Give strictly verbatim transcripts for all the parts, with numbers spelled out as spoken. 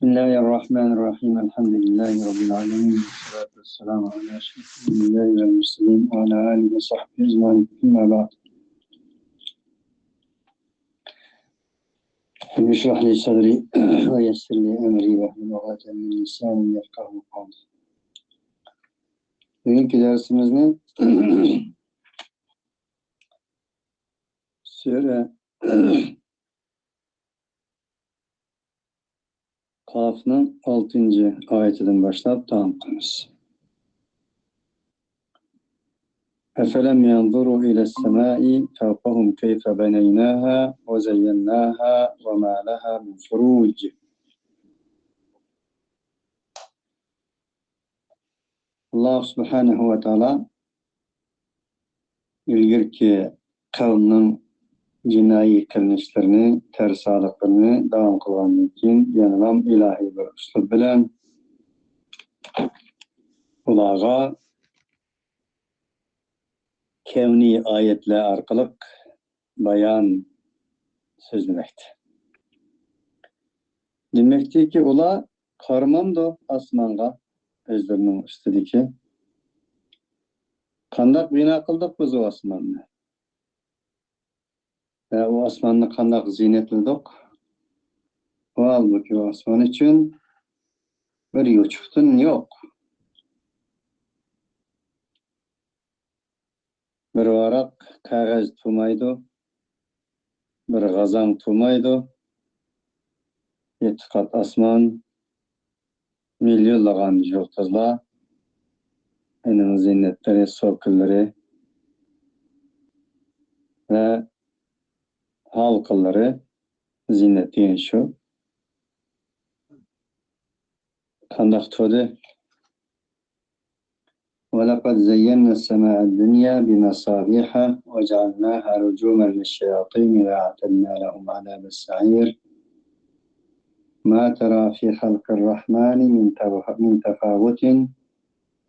بسم الله الرحمن الرحيم. الحمد لله رب العالمين. والصلاة والسلام على أشرف الأنبياء والمرسلين وعلى آله وصحبه أجمعين. أما بعد. رب اشرح لي صدري ويسر لي أمري واحلل عقدة من لساني يفقهوا قولي. Bugünkü dersimizde سورە قافنىڭ ئالتىنچى ئايىتىدىن باشلاپ داۋام قىلىمىز. أفلم ينظروا إلى السماء فوقهم كيف بنيناها وزيناها وما لها من فروج. ئاللا سۇبھانەھۇ ۋە تائالا ئىلگىرىكى قەۋمنىڭ جىنايى قىلمىشلىرىنى، تەرسالىقلىرىنى داۋام قىلغاندىن كېيىن، يەنىلا ئىلاھىي بىر ئۇسلۇب بىلەن ئۇلارغا كەۋنىي ئايەتلەر ئارقىلىق بايان سۆزلىمەكتە. دېمەكتىكى، ئۇلار قارىمامدۇ ئاسمانغا، ئۆزلىرىنىڭ ئۈستىدىكى؟ قانداق بىنا قىلدۇق بىز ئۇ ئاسماننى؟ ۋە ئۇ ئاسماننى قانداق زىننەتلىدۇق؟ ھالبۇكى، ئۇ ئاسمان ئۈچۈن بىر يوچۇقتىن يوق. بىر ۋاراق قەغەز تۇرمايدۇ، بىر غازاڭ تۇرمايدۇ. يەتتە قات ئاسمان، مىليونلىغان يۇلتۇزلار، ئۇنىڭ زىننەتلىرى، سوكۇنلىرى ۋە ھالقىلىرى، زىننەت دېگەن شۇ. قانداق تۇردى؟ ولقد زينا السماء الدنيا بمصابيح وجعلناها رجوما للشياطين وأعتدنا لهم عذاب السعير. ما ترى في خلق الرحمن من تف-، من تفاوت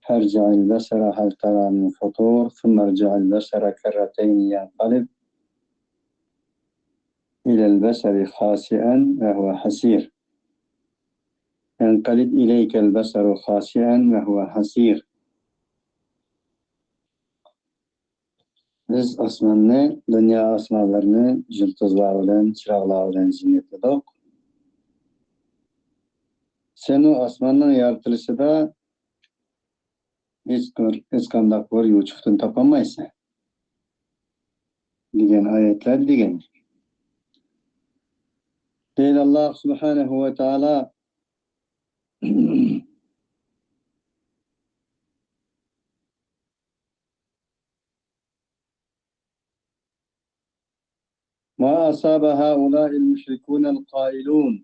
فارجع البصر هل ترى من فطور ثم ارجع البصر كرتين ينقلب إلى البصر خاسئا وهو حسير. ينقلب إليك البصر خاسئا وهو حسير. بىز ئاسماننى، دۇنيا ئاسمانلىرىنى يۇلتۇزلار بىلەن، چىراغلار بىلەن زىننەتلىدۇق. سەن ئۇ ئاسماننىڭ يارىتىلىشىدا ھېچ بىر، ھېچقانداق بىر يوچۇقتىن تاپالمايسەن، دېگەن ئايەتلەر دېگەن. دەيدۇ ئاللا سۇبھانەھۇ ۋە تائالا. ما أصاب هؤلاء المشركون القائلون.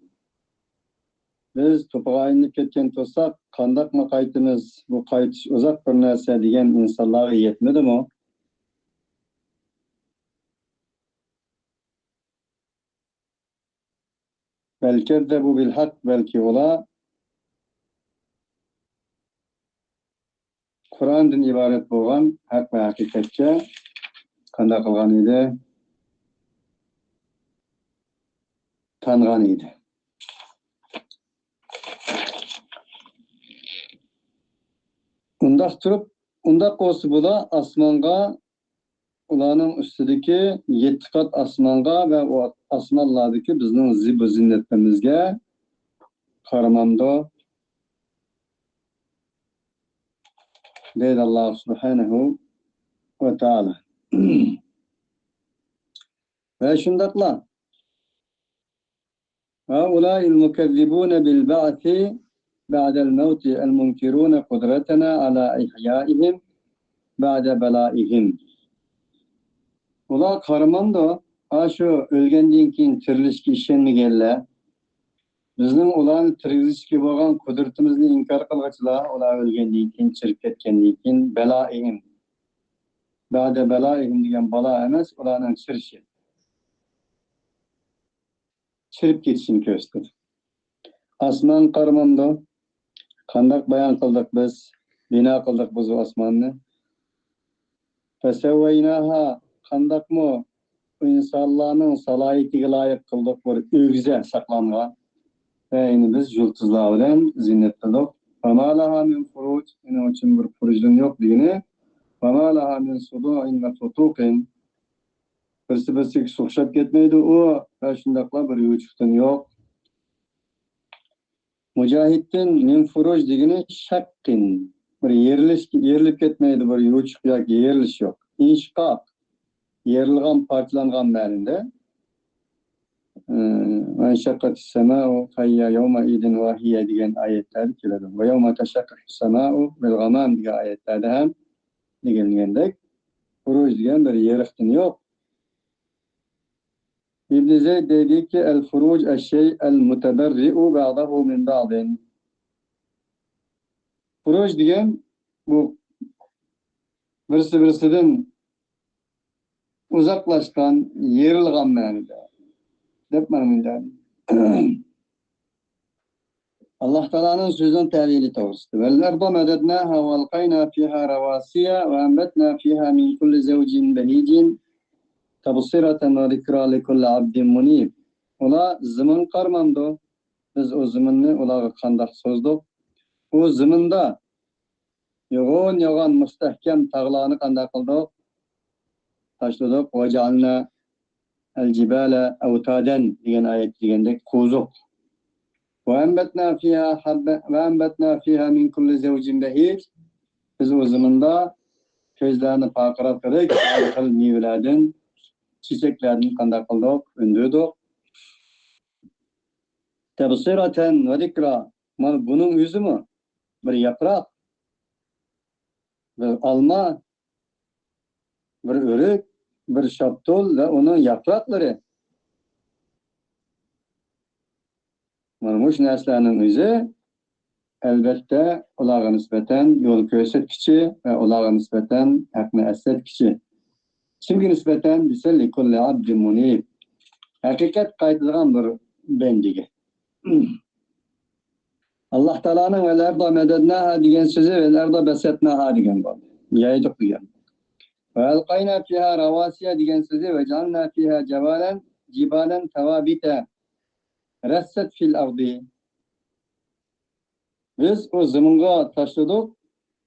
بىز توپىغا ئايلىنىپ كەتكەن تۇرساق، قانداقمۇ قايتىمىز؟ بۇ قايتىش ئۇزاق بىر نەرسە دېگەن ئىنسانلارغا يەتمىدىمۇ؟ بل كذبوا بالحق، بەلكى ئۇلار قۇرئاندىن ئىبارەت بولغان ھەق ۋە ھەقىقەتكە قانداق قىلغان ئىدى؟ تانغان ئىدى. ئۇنداق تۇرۇپ، ئۇنداق بولسا بۇلار ئاسمانغا، ئۇلارنىڭ ئۈستىدىكى يەتتە قات ئاسمانغا ۋە ئۇ ئاسمانلاردىكى بىزنىڭ زىبۇ زىننەتلىرىمىزگە قارىمامدۇ؟ دەيدۇ ئاللا سۇبھانەھۇ ۋە تائالا. ۋە شۇنداقلا، هؤلاء المكذبون بالبعث بعد الموت المنكرون قدرتنا على إحيائهم بعد بلائهم. ئۇلار قارىمامدۇ؟ ئاشۇ ئۆلگەندىن كېيىن تىرىلىشكە ئىشەنمىگەنلەر، بىزنىڭ ئۇلارنى تىرگۈزۈشكە بولغان قۇدرىتىمىزنى ئىنكار قىلغۇچىلار، ئۇلار ئۆلگەندىن كېيىن، چىرىپ كەتكەندىن كېيىن، بەلائىھىم. بەئدە بەلائىھىم دېگەن بالا ئەمەس، ئۇلارنىڭ چىرىشى. چىرىپ كېتىشىنى كۆرسىتىدۇ. ئاسمان قارىمامدۇ؟ قانداق بايان قىلدۇق بىز؟ بىنا قىلدۇق بىز ئۇ ئاسماننى. فسويناها، قانداقمۇ ئىنسانلارنىڭ سالاھىيىتىگە لايىق قىلدۇق بىر ئۆگزە ساقلانغان. ۋە يەنە بىز يۇلتۇزلار بىلەن زىننەتلىدۇق. فما لها من فروج، ئۇنىڭ ئۈچۈن بىر فۇرۇجدىن يوق دېگىنى. فما لها من صدوع وفتوق، بىرسى-بىرسىگە سۇقۇشاپ كەتمەيدۇ ئۇ ۋە شۇنداقلا بىر يوچۇقتىن يوق. مۇجاھىدتىن من فروج دېگىنى شەققىن، بىر يېرىلىش، يېرىلىپ كەتمەيدۇ، بىر يوچۇق ياكى يېرىلىش يوق. ئىنشىقاق، يېرىلغان، پارچىلانغان مەنىدە. ئى، وانشقت السماء فهي يومئذ واهية دېگەن ئايەتلەردە كېلىدۇ. ويوم تشقق السماء بالغمام دېگەن ئايەتلەردە ھەم دېگەنلىگەندەك، فۇرۇج دېگەن بىر يېرىقتىن يوق. ئىبن زەيد دەيدىكى، الفروج الشيء المتبرئ بعضه من بعض. فۇرۇج دېگەن بۇ بىرسى بىرسىدىن ئۇزاقلاشقان، يېرىلغان مەنىدە دەپ مانا مۇنداق. ئاللاھ تائالانىڭ سۆزىنىڭ تەۋىلى توغرىسىدا. والأرض مددناها وألقينا فيها رواسي وأنبتنا فيها من كل زوج بهيج تبصرة وذكرى لكل عبد منيب. ئۇلار زېمىنغا قارىمامدۇ؟ بىز ئۇ زېمىننى ئۇلارغا قانداق سوزدۇق؟ ئۇ زېمىندا يوغان-يوغان مۇستەھكەم تاغلارنى قانداق قىلدۇق؟ تاشلىدۇق. وجعلنا الجبال أوتادا دېگەن ئايەتتە دېگەندەك قوزۇق. وأنبتنا فيها حبا، وأنبتنا فيها من كل زوج بهيج. بىز ئۇ زېمىندا كۆزلەرنى پارقىراتقۇدەك ھەر خىل مېۋىلەردىن، چېچەكلەردىن قانداق قىلدۇق؟ ئۈندۈردۇق. تبصرة وذكرى. مانا بۇنىڭ ئۆزىمۇ بىر ياپراق، بىر ئالما، بىر ئۆرۈك، بىر شاپتۇل ۋە ئۇنىڭ ياپراقلىرى. مانا مۇشۇ نەرسىلەرنىڭ ئۆزى، ئەلۋەتتە، ئۇلارغا نىسبەتەن يول كۆرسەتكۈچى ۋە ئۇلارغا نىسبەتەن ھەقنى ئەسلەتكۈچى. كىمگە نىسبەتەن دېسە، لكل عبد منيب. ھەقىقەت قايتىدىغان بىر بەندىگە. ئاللاھ تائالانىڭ والأرض مددناها دېگەن سۆزى والأرض بسطناها دېگەن بولدى. يايدۇق دېگەن. وألقينا فيها رواسي دېگەن سۆزى وجعلنا فيها جبالا، جبالا ثوابت رست في الأرض. بىز ئۇ زېمىنغا تاشلىدۇق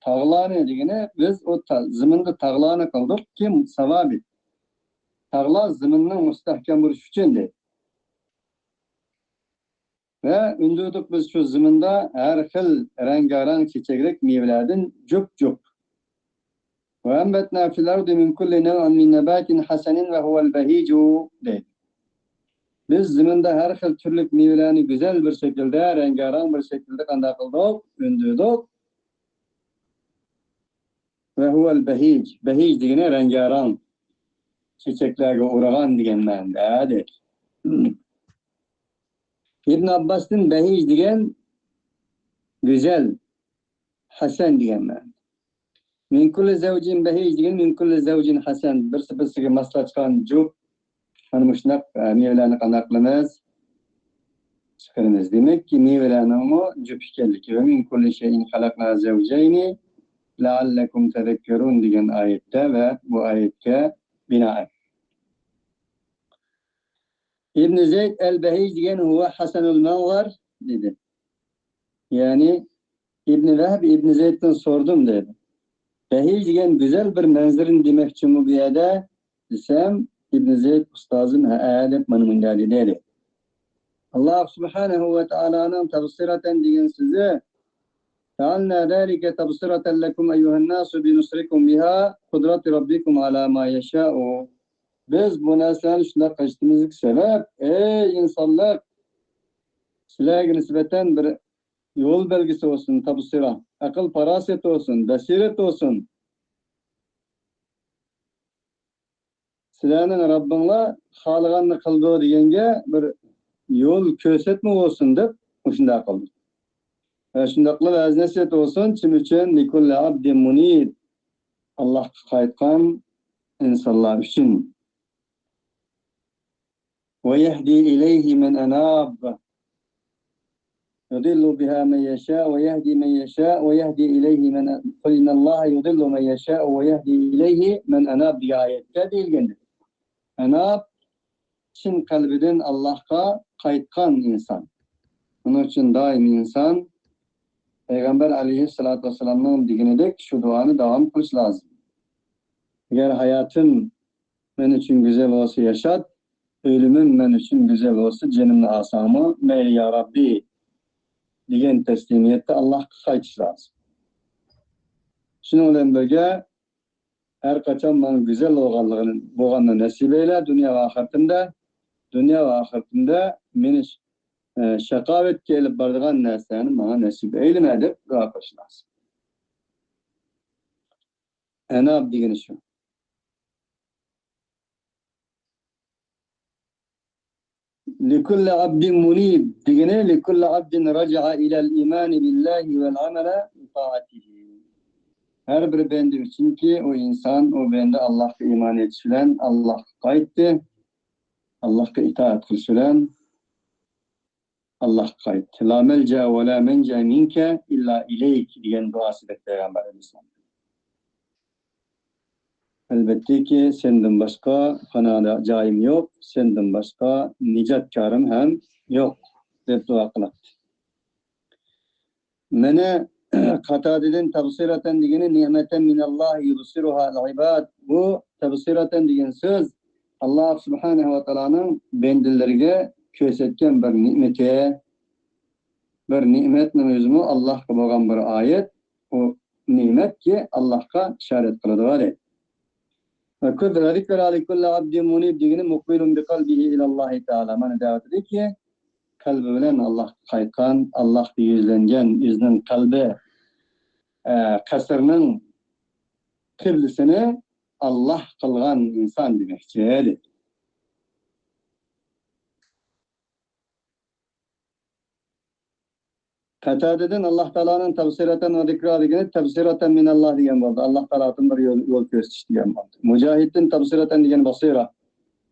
تاغلارنى دېگىنى، بىز ئۇ تا-، زېمىندا تاغلارنى قىلدۇق، كىم؟ ساۋابىت. تاغلار زېمىننىڭ مۇستەھكەم بولۇشى ئۈچۈن دەيدۇ. ۋە ئۈندۈردۇق بىز شۇ زېمىندا ھەر خىل رەڭگارەڭ چېچەكلىك مېۋىلەردىن جۈپ-جۈپ. وأنبتنا في الأرض من كل نوع من نبات حسن وهو البهيج دەيدۇ. بىز زېمىندا ھەر خىل تۈرلۈك مېۋىلەرنى گۈزەل بىر شەكىلدە، رەڭگارەڭ بىر شەكىلدە قانداق قىلدۇق؟ ئۈندۈردۇق. وهو البهيج. بەھىج دېگىنى رەڭگارەڭ، چېچەكلەرگە ئورىغان دېگەن مەنىدە دەيدۇ. ئىبن ئابباستىن بەھىج دېگەن گۈزەل، ھەسەن دېگەن مەنىدە. من كل زوج بهيج دېگەن من كل زوج حسن، بىرسى بىرسىگە ماسلاشقان جۈپ. مانا مۇشۇنداق، ئە، مېۋىلەرنى قانداق قىلىمىز؟ چىقىرىمىز. دېمەككى، مېۋىلەرنىڭمۇ جۈپ ئىكەنلىكى. ومن كل شيء خلقنا زوجين لعلكم تذكرون دېگەن ئايەتتە ۋە بۇ ئايەتكە بىنائەن. ئىبن زەيد ئەل بەھىج دېگەن هو حسن المنظر دېدى. يەنى ئىبن ۋەھب ئىبن زەيدتىن سورىدىم دەيدۇ. بەھىج دېگەن گۈزەل بىر مەنزىرىنى دېمەكچىمۇ بۇ يەردە دېسەم، ئىبن زەيد ئۇستازىم ھەئە دەپ مانا مۇنداق دېدى. ئاللاھ سۇبھانەھۇ ۋە تائالانىڭ تەبسىرەتەن دېگەن سۆزى، جعلنا ذلك تبصرة لكم أيها الناس بنصركم بها قدرة ربكم على ما يشاء. بىز بۇ نەرسىلەرنى شۇنداق قىلىشىمىزدىكى سەۋەب، ئەي ئىنسانلار، سىلەرگە نىسبەتەن بىر يول بەلگىسى بولسۇن، تەبسىرە، ئەقىل پاراسەت بولسۇن، بەسىرەت بولسۇن. سىلەرنىڭ رەببىڭلار خالىغاننى قىلىدۇ دېگەنگە بىر يول كۆرسەتمە بولسۇن دەپ مۇشۇنداق قىلدى. ۋە شۇنداقلا ۋەز نەسىھەت بولسۇن، كىم ئۈچۈن؟ لكل عبد منيب. ئاللاھقا قايتقان ئىنسانلار ئۈچۈن. ويهدي إليه من أناب. يضل بها من يشاء ويهدي من يشاء ويهدي إليه من، قل إن الله يضل من يشاء ويهدي إليه من أناب دېگەن ئايەتتە دېيىلگەندەك. ئەناب، چىن قەلبىدىن ئاللاھقا قايتقان ئىنسان. شۇنىڭ ئۈچۈن دائىم ئىنسان پەيغەمبەر ئەلەيھىسسالاتۇ ۋەسسالامنىڭ دېگىنىدەك شۇ دۇئانى داۋام قىلىش لازىم. ئەگەر ھاياتىم مەن ئۈچۈن گۈزەل بولسا ياشات، ئۆلۈمۈم مەن ئۈچۈن گۈزەل بولسا جېنىمنى ئالساڭمۇ مەيلى يا رەببى دېگەن تەسلىمىيەتتە ئاللاھقا قايتىش لازىم. شۇنىڭ بىلەن بىرگە ھەر قاچان ماڭا گۈزەل بولغانلىقىنى، بولغاننى نەسىب ئەيلە، دۇنيا ۋە ئاخىرىتىمدە، دۇنيا ۋە ئاخىرىتىمدە مېنى، ئە، شاقاۋەتكە ئېلىپ بارىدىغان نەرسىلەرنى ماڭا نەسىب ئەيلىمە دەپ دۇئا قىلىش لازىم. ئەناب دېگىنى شۇ. لكل عبد منيب دېگىنى لكل عبد رجع إلى الإيمان بالله والعمل بطاعته. ھەر بىر بەندە ئۈچۈنكى ئۇ ئىنسان، ئۇ بەندە ئاللاھقا ئىمان ئېيتىش بىلەن ئاللاھقا قايتتى، ئاللاھقا ئىتائەت قىلىش بىلەن ئاللاھقا قايتتى. لا ملجأ ولا منجا منك إلا إليك دېگەن دۇئاسىدەك پەيغەمبەر ئەلەيھىسسالام. ئەلۋەتتىكى، سەندىن باشقا پاناھگاھ جايىم يوق، سەندىن باشقا نىجاتكارىم ھەم يوق، دەپ دۇئا قىلاتتى. مانا قاتادىدىن تەبسىرەتەن دېگىنى نىئمەتەن مىنەللاھ يۇبسىرۇھا ئەل ئىباد. بۇ تەبسىرەتەن دېگەن سۆز ئاللاھ سۇبھانەھۇ ۋە تائالانىڭ بەندىلىرىگە كۆرسەتكەن بىر نېمىتى. بىر نېمەتنىڭ ئۆزىمۇ ئاللاھقا بولغان بىر ئايەت. ئۇ نېمەتكى ئاللاھقا ئىشارەت قىلىدۇ، دەيدۇ. ۋە كۇل-، ۋە ذىكرا لىكۇللى ئەبدىن مۇنىب دېگىنى مۇقبىلۇن بىقەلبىھى ئىلەللاھى تائالا. مانا دەۋاتىدۇكى، قەلبى بىلەن ئاللاھقا قايتقان، ئاللاھقا يۈزلەنگەن، ئۆزىنىڭ قەلبى، ئە، قەسرىنىڭ قىبلىسىنى ئاللاھ قىلغان ئىنسان دېمەكچى، دېدى. قەتادىدىن ئاللاھ تائالانىڭ تەبسىرەتەن ۋە زىكرا دېگىنى تەبسىرەتەن مىنەللاھ دېگەن بولدى. ئاللاھ تائالادىن بىر يول، يول كۆرسىتىش دېگەن بولدى. مۇجاھىدتىن تەبسىرەتەن دېگەن بەسىرە.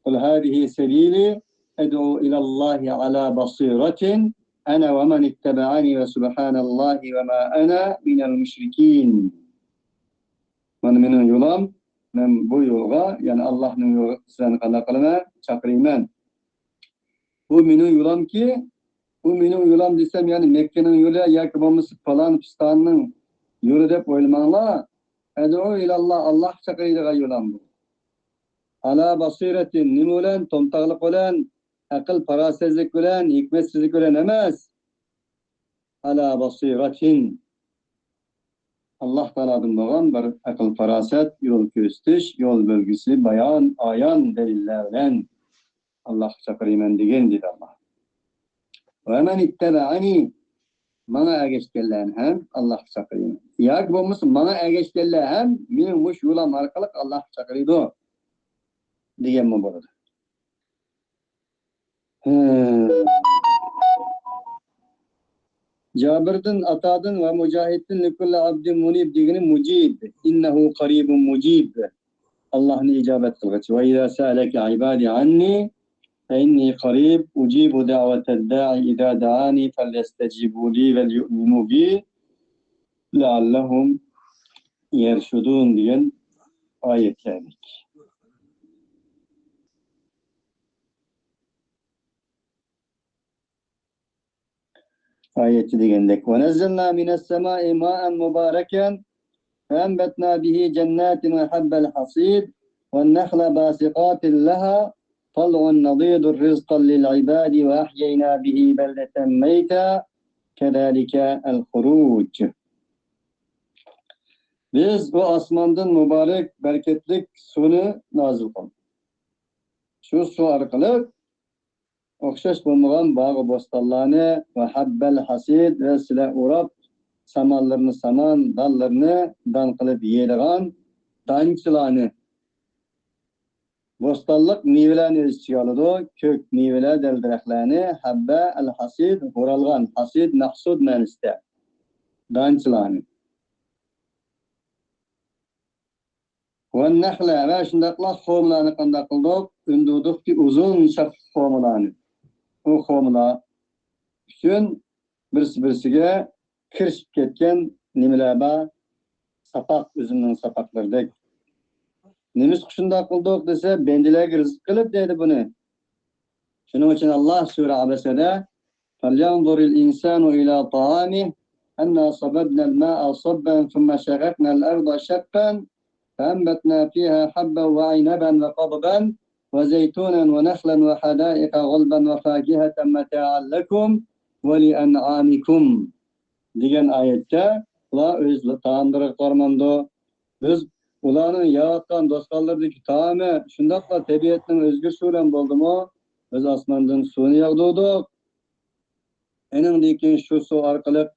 قل هذه سبيلي أدعو إلى الله على بصيرة أنا ومن اتبعني وسبحان الله وما أنا من المشركين. مانا مېنىڭ يولۇم، مەن بۇ يولغا، يەنى ئاللاھنىڭ يولىغا سىلەرنى قانداق قىلىمەن؟ چاقىرىمەن. بۇ مېنىڭ يولۇمكى، بۇ مېنىڭ يولۇم دېسەم، يەنى مەككىنىڭ يولى ياكى بولمىسا پالان پىستاننىڭ يولى دەپ ئويلىماڭلار. ئەدئۇ ئىلاللاھ، ئاللاھقا چاقىرىدىغان يولۇم بۇ. ئالا بەسىرەتىن، نېمە بىلەن؟ تومتاقلىق بىلەن، ئەقىل پاراسەتسىزلىك بىلەن، ھېكمەتسىزلىك بىلەن ئەمەس. ئالا بەسىرەتىن. ئاللاھ تائالادىن بولغان بىر ئەقىل پاراسەت، يول كۆرسىتىش، يول بەلگىسى، بايان، ئايان دەلىللەر بىلەن. ئاللاھقا چاقىرىمەن دېگىن، دېدى ئاللاھ. ۋە مەن ئىتتەبەئەنى، ماڭا ئەگەشكەنلەرنى ھەم ئاللاھقا چاقىرىمەن. ياكى بولمىسا ماڭا ئەگەشكەنلەر ھەم مېنىڭ مۇشۇ يولۇم ئارقىلىق ئاللاھقا چاقىرىدۇ دېگەنمۇ بولىدۇ. ھە. جابىردىن، ئاتادىن ۋە مۇجاھىدتىن لىكۇللى ئابدىن مۇنىب دېگىنى مۇجىب. ئىننەھۇ قەرىبۇن مۇجىب. ئاللاھنى ئىجابەت قىلغۇچى. ۋە ئىزا سەئەلەكە ئىبادى ئاننى فەئىننى قەرىب ئۇجىبۇ دەئۋەتەد دائی ئىزا دەئانى فەليەستەجىبۇ لى ۋەليۇئمىنۇ بى لەئەللەھۇم يەرشۇدۇن دېگەن ئايەتلەردەك. ئايەتتە دېگەندەك، ونزلنا من السماء ماء مباركا فأنبتنا به جنات وحب الحصيد والنخل باسقات لها طلع نضيد رزقا للعباد وأحيينا به بلدة ميتا كذلك الخروج. بىز ئۇ ئاسماندىن مۇبارەك، بەرىكەتلىك سۇنى نازىل قىلدۇق. شۇ سۇ ئارقىلىق ئوخشاش بولمىغان باغۇ بوستانلارنى ۋە ھەببەل ھاسىد ۋە سىلەر ئوراپ، سامانلىرىنى سامان، دانلىرىنى دان قىلىپ يەيدىغان دانچىلارنى، بوستانلىق مېۋىلەرنى ئۆز ئىچىگە ئالىدۇ، كۆك مېۋىلەر، دەل-دەرەخلەرنى، ھەببە، ئەل-ھاسىد، ھورالغان، ھاسىد، مەھسۇد مەنىسىدە، دانچىلارنى. ۋەننەخلە ۋە شۇنداقلا خورمىلارنى قانداق قىلدۇق؟ ئۈندۈردۇقكى ئۇزۇن شاخلىق خورمىلارنى. ئۇ خورمىلار ئۈچۈن بىرسى-بىرسىگە كىرىشىپ كەتكەن نېمىلەر بار؟ ساپاق، ئۈزۈمنىڭ ساپاقلىرىدەك. نېمىشقا شۇنداق قىلدۇق دېسە، بەندىلەرگە رىزىق قىلىپ دەيدۇ بۇنى. شۇنىڭ ئۈچۈن ئاللاھ سۈرە ئەبەسەدە فلينظر الإنسان إلى طعامه أنا صببنا الماء صبا ثم شققنا الأرض شقا فأنبتنا فيها حبا وعنبا وقضبا وزيتونا ونخلا وحدائق غلبا وفاكهة متاعا لكم ولأنعامكم دېگەن ئايەتتە ئۇلار ئۆز تائاملىرىغا قارىمامدۇ؟ بىز ئۇلارنىڭ يەۋاتقان دوستخانلىرىدىكى تائامى شۇنداقلا تەبىئەتنىڭ ئۆزگىرىشى بىلەن بولدىمۇ؟ بىز ئاسماندىن سۇنى ياغدۇردۇق. ئېنىڭدىن كېيىن شۇ سۇ ئارقىلىق،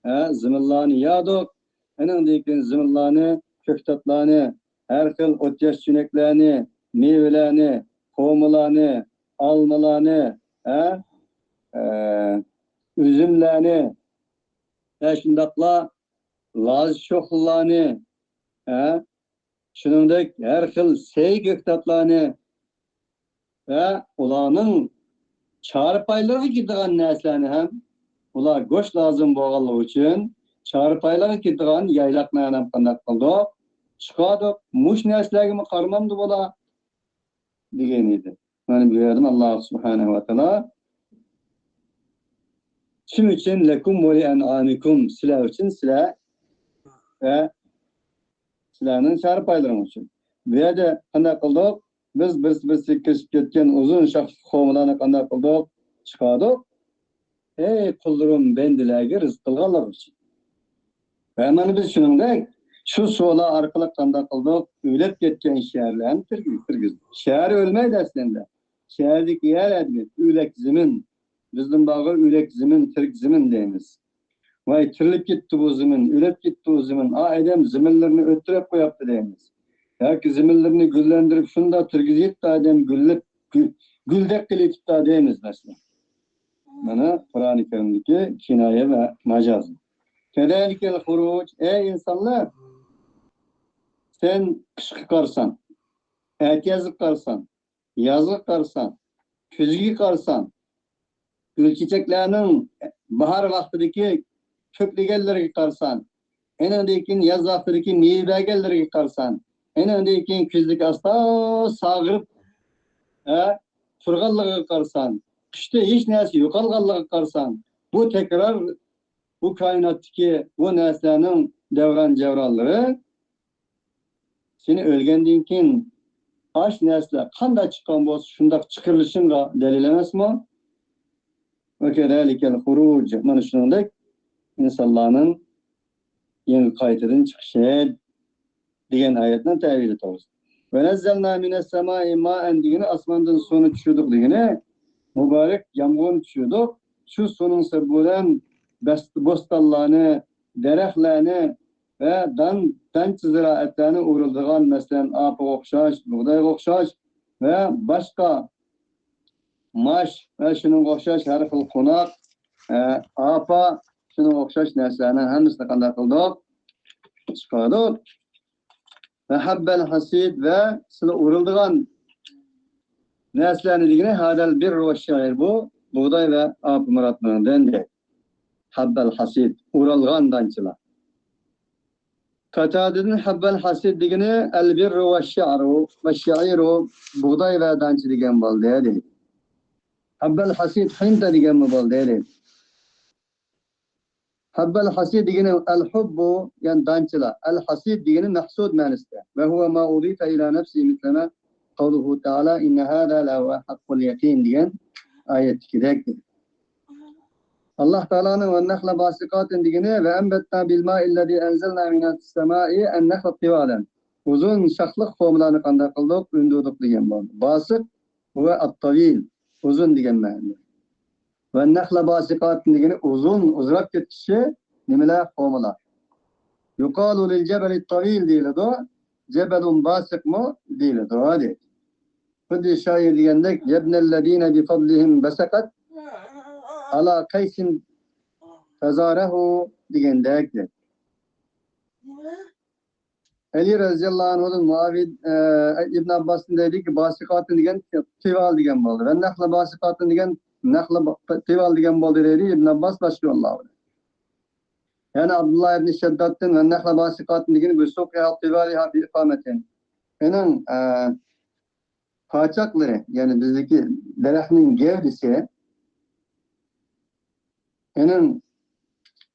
ھە، زېمىنلارنى يادۇق. ئېنىڭدىن كېيىن زېمىنلارنى، كۆكتاتلارنى، ھەر خىل ئوت ياش چۆنەكلەرنى، مېۋىلەرنى، خورمىلارنى، ئالمىلارنى، ھە، ئە، ئۈزۈملەرنى، ھە، شۇنداقلا لاز شوخلىلارنى، ھە، شۇنىڭدەك ھەر خىل سەي كۆكتاتلارنى ۋە ئۇلارنىڭ چارپايلىرىغا كېتىدىغان نەرسىلەرنى ھەم، ئۇلار گۆش لازىم بولغانلىقى ئۈچۈن چارپايلىرىغا كېتىدىغان يايلاقنى ھەم قانداق قىلدۇق؟ چىقاردۇق. مۇشۇ نەرسىلەرگىمۇ قارىمامدۇ بۇلار؟ دېگەن ئىدى. مانا بۇ يەردىن ئاللا سۇبھانەھۇ ۋە تائالا شۇنىڭ ئۈچۈن لەكۇم ۋە لىئەنئامىكۇم، سىلەر ئۈچۈن، سىلەر ۋە سىلەرنىڭ چارپايلىرىڭ ئۈچۈن. بۇ يەردە قانداق قىلدۇق؟ بىز بىرسى-بىرسىگە كىرىشىپ كەتكەن ئۇزۇن شاخلىق خورمىلارنى قانداق قىلدۇق؟ چىقاردۇق. ئەي قۇللىرىم، بەندىلەرگە رىزىق قىلغانلار ئۈچۈن. ۋە مانا بىز شۇنىڭدەك شۇ سۇلار ئارقىلىق قانداق قىلدۇق؟ ئۆلۈپ كەتكەن شەھەرلەرنى تىرگىز-، تىرگىزدۇق. شەھەر ئۆلمەيدۇ ئەسلىندە. شەھەردىكى يەر ئەدىمى، ئۆلەك زېمىن. بىزدىن بارغا ئۆلەك زېمىن، تىرىك زېمىن دەيمىز. ۋاي، تىرىلىپ كەتتى بۇ زېمىن، ئۆلۈپ كەتتى ئۇ زېمىن، ئا ئادەم زېمىنلىرىنى ئۆلتۈرۈپ قوياپتۇ دەيمىز. ياكى زېمىنلىرىنى گۈللەندۈرۈپ، شۇنداق تىرگۈزۈپ يەتتى ئادەم گۈللەپ، گۈ-، گۈلدەك قىلىۋېتىپتۇ دەيمىز، مەسىلەن. مانا قۇرئانى كەرىمدىكى كىنايە ۋە ماجاز. كەزالىكەل خۇرۇج، ئەي ئىنسانلار، سەن قىشقا قارىساڭ، ئەتىيازغا قارىساڭ، يازغا قارىساڭ، كۈزگە قارىساڭ، گۈل چېچەكلەرنىڭ باھار ۋاقتىدىكى كۆپلىگەنلىرىگە قارىساڭ، ئېنىڭدىن كېيىن ياز ۋاقتىدىكى مېۋە بەرگەنلىرىگە قارىساڭ، ئېنىڭدىن كېيىن كۈزدىكى ئاستا ساغىرىپ، ھە، تۇرغانلىقىغا قارىساڭ، قىشتا ھېچ نەرسە يوقالغانلىقىغا قارىساڭ، بۇ تەكرار، بۇ كائىناتتىكى بۇ نەرسىلەرنىڭ دەۋران-جەۋرانلىرى سېنى ئۆلگەندىن كېيىن ئاشۇ نەرسىلەر قانداق چىققان بولسا، شۇنداق چىقىرىلىشىڭغا دەلىل ئەمەسمۇ؟ ۋە كەزالىكەل خۇرۇج. مانا شۇنىڭدەك ئىنسانلارنىڭ يەنە قايتىدىن چىقىشى دېگەن ئايەتنىڭ تەۋىلى توغرىسىدا. ۋە نەززەلنا مىنەس سەمائى مائەن دېگىنى ئاسماندىن سۇنى چۈشۈردۇق دېگىنى، مۇبارەك يامغۇرنى چۈشۈردۇق. شۇ سۇنىڭ سەۋەبى بىلەن بەس-، بوستانلارنى، دەرەخلەرنى ۋە دان-، دانچە زىرائەتلەرنى ئورىلىدىغان، مەسىلەن، ئارپىغا ئوخشاش، بۇغدايغا ئوخشاش ۋە باشقا ماش ۋە شۇنىڭغا ئوخشاش ھەر خىل قوناق، ئە، ئارپا، شۇنىڭغا ئوخشاش نەرسىلەرنىڭ ھەممىسىنى قانداق قىلدۇق؟ چىقاردۇق. ۋە ھەببەل ھەسىد ۋە سىلى ئورىلىدىغان نەرسىلەرنى دېگىنى ھادەل بىر ۋە شەئىر، بۇ بۇغداي ۋە ئارپا مۇراد بۇنىڭدىن دەيدۇ. ھەببەل ھەسىد، ئورالغان دانچىلار. قاتادىدىن ھەببەل ھەسىد دېگىنى ئەل بىررۇ ۋە شەئرۇ، ۋە شەئىرۇ، بۇغداي ۋە دانچە دېگەن بولدى دەيدۇ. ھەببەل ھەسىد، خىنتا دېگەنمۇ بولدى دەيدۇ. ھەببەل ھەسىد دېگىنى ئەل ھۇببۇ، يەنى دانچىلار. ئەل ھەسىد دېگىنى مەھسۇد مەنىسىدە. ۋە ھۇۋە ما ئۇزىفە ئىلا نەفسى مىسلەما قەۋلۇھۇ تائالا ئىننە ھازا لەھۇۋە ھەققۇل يەقىن دېگەن ئايەتتىكىدەك. ئاللاھ تائالانىڭ ۋە نەخلە باسىقاتىن دېگىنى ۋە ئەنبەتنا بىل مائىللەزى ئەنزەلنا مىنەس سەمائى ئەن نەخلە تىۋالەن. ئۇزۇن شاخلىق خورمىلارنى قانداق قىلدۇق؟ ئۈندۈردۇق دېگەن بولدى. باسىق ھۇۋە ئەت-تاۋىل، ئۇزۇن دېگەن مەنىدە. ۋە نەخلە باسىقاتىن دېگىنى ئۇزۇن، ئۇزىراپ كەتكۈچى نېمىلەر؟ خورمىلار. يۇقالۇ لىل جەبەلىت تاۋىل دېيىلىدۇ، جەبەلۇن باسىقمۇ دېيىلىدۇ، دەيدۇ. خۇددى شائىر دېگەندەك، يەبنەللەزىنە بىفەزلىھىم بەسەقەت ئالا قەيسىن فەزارەھۇ دېگەندەك، دەيدۇ. ئەلى رەزىياللاھۇ ئەنھۇدىن مۇئاۋىيە، ئە، ئىبن ئابباستىن دەيدىكى، باسىقاتىن دېگەن تىۋال دېگەن بولدى. ۋە نەخلە باسىقاتىن دېگەن نەخلە با-، تىۋال دېگەن بولدى دەيدۇ ئىبن ئابباس رەزىياللاھۇ ئەنھۇ. يەنى ئابدۇللا ئىبن شەددادتىن ۋە نەخلە باسىقاتىن دېگىنى بىسۇقىھا تىۋالىھا بىئىقامەتىن. ئېنىڭ، ئە، پاچاقلىرى، يەنى بىزدىكى دەرەخنىڭ گەۋدىسى، ئېنىڭ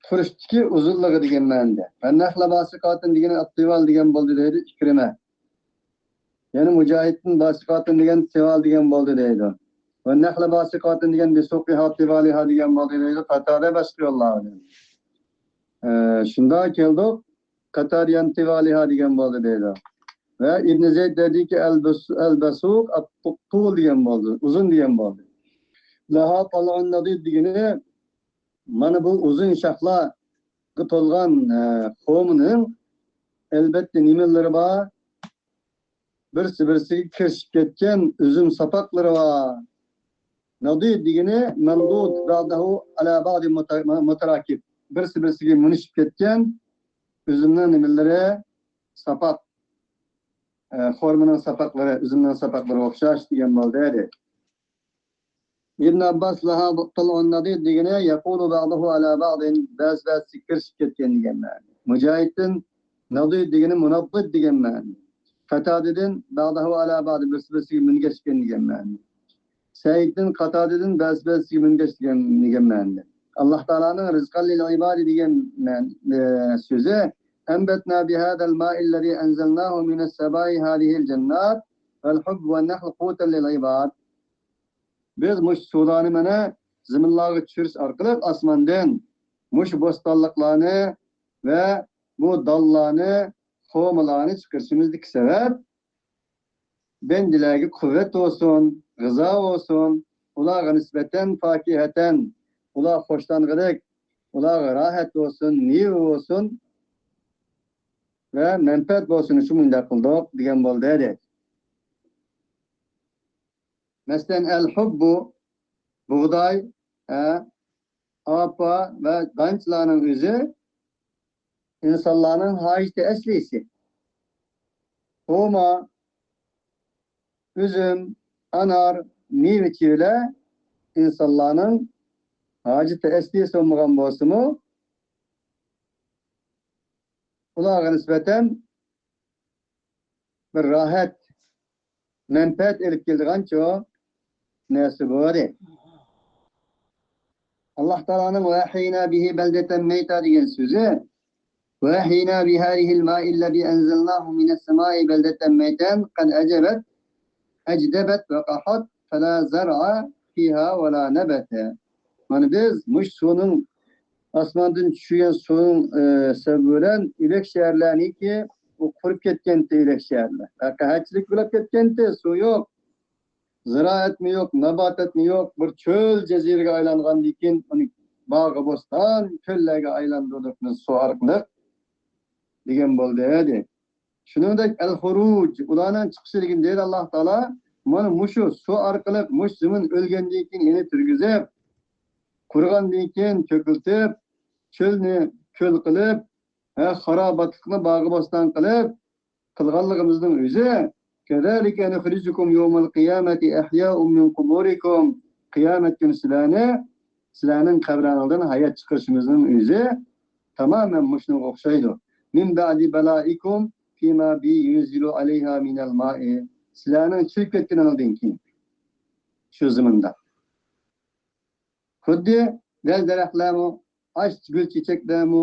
تۇرۇشتىكى ئۇزۇنلۇقى دېگەن مەنىدە. ۋە نەخلە باسىقاتىن دېگىنى ئەتتىۋال دېگەن بولدى دەيدۇ ئىكرىمە. يەنە مۇجاھىدتىن باسىقاتىن دېگەن تىۋال دېگەن بولدى دەيدۇ. ۋە نەخلە باسىقاتىن دېگەن بىسوقىھا تىۋالىھا دېگەن بولدى دەيدۇ. قاتادە باشقا يوللار بىلەن. ئە، شۇنداق كەلدۇق. قاتادە يەنە تىۋالىھا دېگەن بولدى دەيدۇ. ۋە ئىبن زەيد دەيدىكى ئەل بەس-، ئەل بەسۇق، ئەت-، تۇل دېگەن بولدى. ئۇزۇن دېگەن بولدى. لەھا تالئۇن نەدىد دېگىنى مانا بۇ ئۇزۇن شاخلارغا تولغان، ئە، خورمىنىڭ ئەلۋەتتە نېمىلىرى بار؟ بىرسى-بىرسىگە كىرىشىپ كەتكەن ئۈزۈم ساپاقلىرى بار. نەدىد دېگىنى مەمدۇد بەزۇھۇ ئەلا بەزىن مۇتا-، مۇتەراكىب. بىرسى-بىرسىگە مۇنۇشۇپ كەتكەن ئۈزۈمنىڭ نېمىلىرى؟ ساپاق. ئە، خورمىنىڭ ساپاقلىرى، ئۈزۈمنىڭ ساپاقلىرىغا ئوخشاش دېگەن بولدى، دەيدۇ. ئىبن ئابباس لەھا تالئۇن نەدىد دېگىنى يەقۇلۇ بەزۇھۇ ئەلا بەزىن، بەزى بەزىسى كىرىشىپ كەتكەن دېگەن مەنە. مۇجاھىدتىن نەدىد دېگىنى مۇنەددىد دېگەن مەنە. قاتادىدىن بەزۇھۇ ئەلا بەزىن، بىرسى بىرسىگە مىنگەشكەن دېگەن مەنە. سەئىدتىن قاتادىدىن بەزى بەزىسىگە مىنگەشكەن دېگەن مەنە. ئاللا تائالانىڭ رىزقان لىل ئىبادى دېگەن مەن-، ئە، سۆزى ئەنبەتنا بىھازەل مائىللەزى ئەنزەلناھۇ مىنەس سەمائى ھازىھىل جەننات ۋەل ھۇببۇ ۋەن نەخل قۇتەن لىل ئىباد. بىز مۇشۇ سۇلارنى مانا زېمىنلارغا چۈشۈرۈش ئارقىلىق ئاسماندىن مۇشۇ بوستانلىقلارنى ۋە بۇ دانلارنى، خورمىلارنى چىقىرىشىمىزدىكى سەۋەب بەندىلەرگە قۇۋۋەت بولسۇن، غىزا بولسۇن، ئۇلارغا نىسبەتەن پاكىھەتەن، ئۇلار خوشلانغۇدەك، ئۇلارغا راھەت بولسۇن، مېۋە بولسۇن ۋە مەنپەئەت بولسۇن ئۈچۈن مۇنداق قىلدۇق دېگەن بولدى، دەيدۇ. مەسىلەن، ئەل ھۇببۇ، بۇغداي، ھە، ئارپا ۋە دانچىلارنىڭ ئۆزى ئىنسانلارنىڭ ھاجىتى ئەسلىسى. خورما، ئۈزۈم، ئانار، مېۋە-چېۋىلەر ئىنسانلارنىڭ ھاجىتى ئەسلىسى بولمىغان بولسىمۇ، ئۇلارغا نىسبەتەن بىر راھەت، مەنپەئەت ئېلىپ كېلىدىغانچۇ نەرسە بۇ، دەيدۇ. ئاللا تائالانىڭ ۋەئەھيەينا بىھى بەلدەتەن مەيتا دېگەن سۆزى، ۋەئەھيەينا بىھازىھىل مائىللەزى ئەنزەلناھۇ مىنەس سەمائى بەلدەتەن مەيتەن قەد ئەجەبەت، ئەجدەبەت ۋە قەھەت، فەلا زەرئە فىھا ۋەلا نەبەتە. مانا بىز مۇشۇ سۇنىڭ، ئاسماندىن چۈشكەن سۇنىڭ، ئە، سەۋەبى بىلەن ئۆلۈك شەھەرلەرنىڭكى ئۇ قۇرۇپ كەتكەنتى، ئۆلۈك شەھەرلەر. ھەقىقەتچىلىك بولۇپ كەتكەنتى، سۇ يوق. زىرائەتمۇ يوق، ناباتاتمۇ يوق. بىر چۆل جەزىرىگە ئايلانغاندىن كېيىن، ئۇنى باغ، بوستان، كۆللەرگە ئايلاندۇردۇق بىز سۇ ئارقىلىق دېگەن بولدى، دەيدۇ. شۇنىڭدەك ئەل خۇرۇج، ئۇلارنىڭ چىقىشى دېگەن دەيدۇ ئاللا تائالا، مانا مۇشۇ سۇ ئارقىلىق مۇشۇ زېمىن ئۆلگەندىن كېيىن يەنە تۈرگۈزۈپ، قۇرۇغاندىن كېيىن چۆكۈلتۈپ، چۆلنى كۆل قىلىپ، ھە، خاراباتلىقنى باغۇ بوستان قىلىپ، قىلغانلىقىمىزنىڭ ئۆزى، كەزالىكە نۇخرىجۇكۇم يەۋمەل قىيامەتى ئەھيائەن مىن قۇبۇرىكۇم، قىيامەت كۈنى سىلەرنى، سىلەرنىڭ قەبرەڭلەردىن ھايات چىقىرىشىمىزنىڭ ئۆزى تامامەن مۇشۇنىڭغا ئوخشايدۇ. مىن بەئدى بەلائىكۇم فىما بى يۇنزىلۇ ئەلەيھا مىنەل مائى، سىلەرنىڭ چۈشۈپ كەتكىنىڭدىن كېيىن شۇ زېمىندا. خۇددى دەل-دەرەخلەرمۇ، ئاش گۈل-چېچەكلەرمۇ،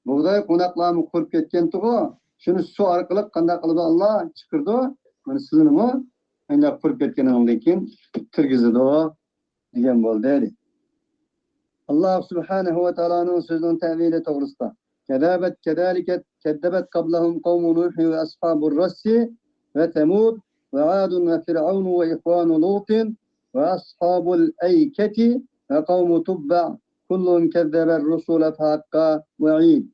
بۇغداي قوناقلارمۇ قۇرۇپ كەتكەنتىغۇ، شۇنى سۇ ئارقىلىق قانداق قىلىدۇ؟ ئاللا چىقىرىدۇ. مانا سىلىنىمۇ ئەنە قۇرۇپ كەتكىنىڭدىن كېيىن تىرگۈزىدۇ دېگەن بولدى، دەيدۇ. ئاللا سۇبھانەھۇ ۋە تائالانىڭ سۆزىنىڭ تەۋىلى توغرىسىدا. كەزەبەت، كەزالىكە كەززەبەت قابلەھۇم قەۋمۇ نۇھى ۋە ئەسھابۇر رەسسى ۋە سەمۇد ۋە ئادۇن ۋە فىرئەۋنۇ ۋە ئىخۋانۇ لۇتىن ۋە ئەسھابۇل ئەيكەتى ۋە قەۋمۇ تۇببە كۇللۇن كەززەبەر رۇسۇلە فەھەققە ۋەئىد.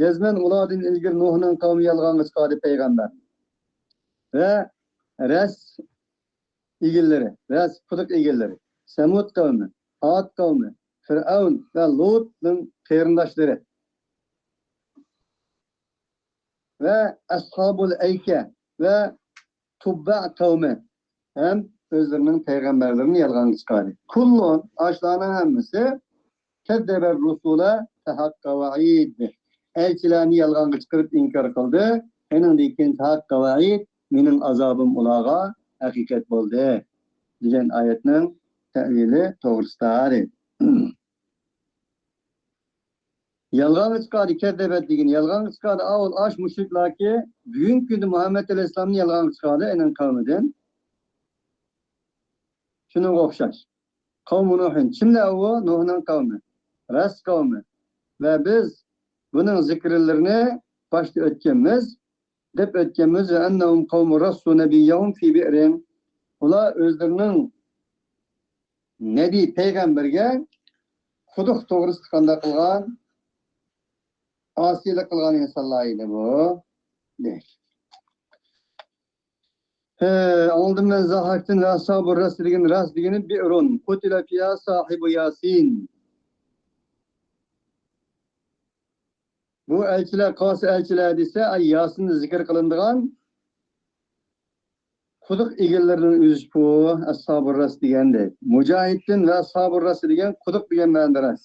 جەزمەن ئۇلاردىن ئىلگىرى نۇھنىڭ قەۋمى يالغانغا چىقاردى پەيغەمبەر. ۋە رەس ئىگىلىرى، رەس پۇدۇق ئىگىلىرى، سەمۇد قەۋمى، ئاد قەۋمى، فىرئەۋن ۋە لۇتنىڭ قېرىنداشلىرى ۋە ئەسھابۇل ئەيكە ۋە تۇببە قەۋمى ھەم ئۆزلىرىنىڭ پەيغەمبەرلىرىنى يالغانغا چىقاردى. كۇللۇن، ئاشۇلارنىڭ ھەممىسى كەززەبەر رۇسۇلە فەھەققە ۋەئىد. ئەلچىلەرنى يالغانغا چىقىرىپ ئىنكار قىلدى. ئېنىڭدىن كېيىن فەھەققە ۋەئىد، مېنىڭ ئازابىم ئۇلارغا ھەقىقەت بولدى، دېگەن ئايەتنىڭ تەۋىلى توغرىسىدا. يالغانغا چىقاردى، كەززەبەت دېگىنى يالغانغا چىقاردى. ئاۋۇ ئاش مۇشرىكلاركى بۈگۈنكى كۈندە مۇھەممەد ئەلەيھىسسالامنى يالغانغا چىقاردى، ئېنىڭ قەۋمىدىن. شۇنىڭغا ئوخشاش. قەۋمۇ نۇھىن. كىملەر ئۇ؟ نۇھنىڭ قەۋمى. راست قەۋمى. ۋە بىز بۇنىڭ زىكىرلىرىنى باشتا ئۆتكەنمىز، دەپ ئۆتكەنمىز. ۋە ئەننەھۇم قەۋمۇ رەسسۇ نەبىييەھۇم فى بىئرىن. ئۇلار ئۆزلىرىنىڭ نەبىي پەيغەمبەرگە قۇدۇق توغرىسىدا قانداق قىلغان؟ ئاسىيلىق قىلغان ئىنسانلار ئىدى بۇ. دەيدۇ. ھە، ئاڭلىدىم مەن زاھاكتىن ۋە ئەسھابۇر راس دېگەن، راس دېگىنى بىئرۇن قۇتىلە فىھا ساھىبۇ ياسىن. بۇ ئەلچىلەر، قايسى ئەلچىلەر دېسە، ئاي ياسىندا زىكىر قىلىنىدىغان قۇدۇق ئىگىلىرىنىڭ ئۆزى بۇ ئەسھابۇر راس دېگەندەك. مۇجاھىدتىن ۋە ئەسھابۇر راس دېگەن قۇدۇق دېگەن مەنىدە راس.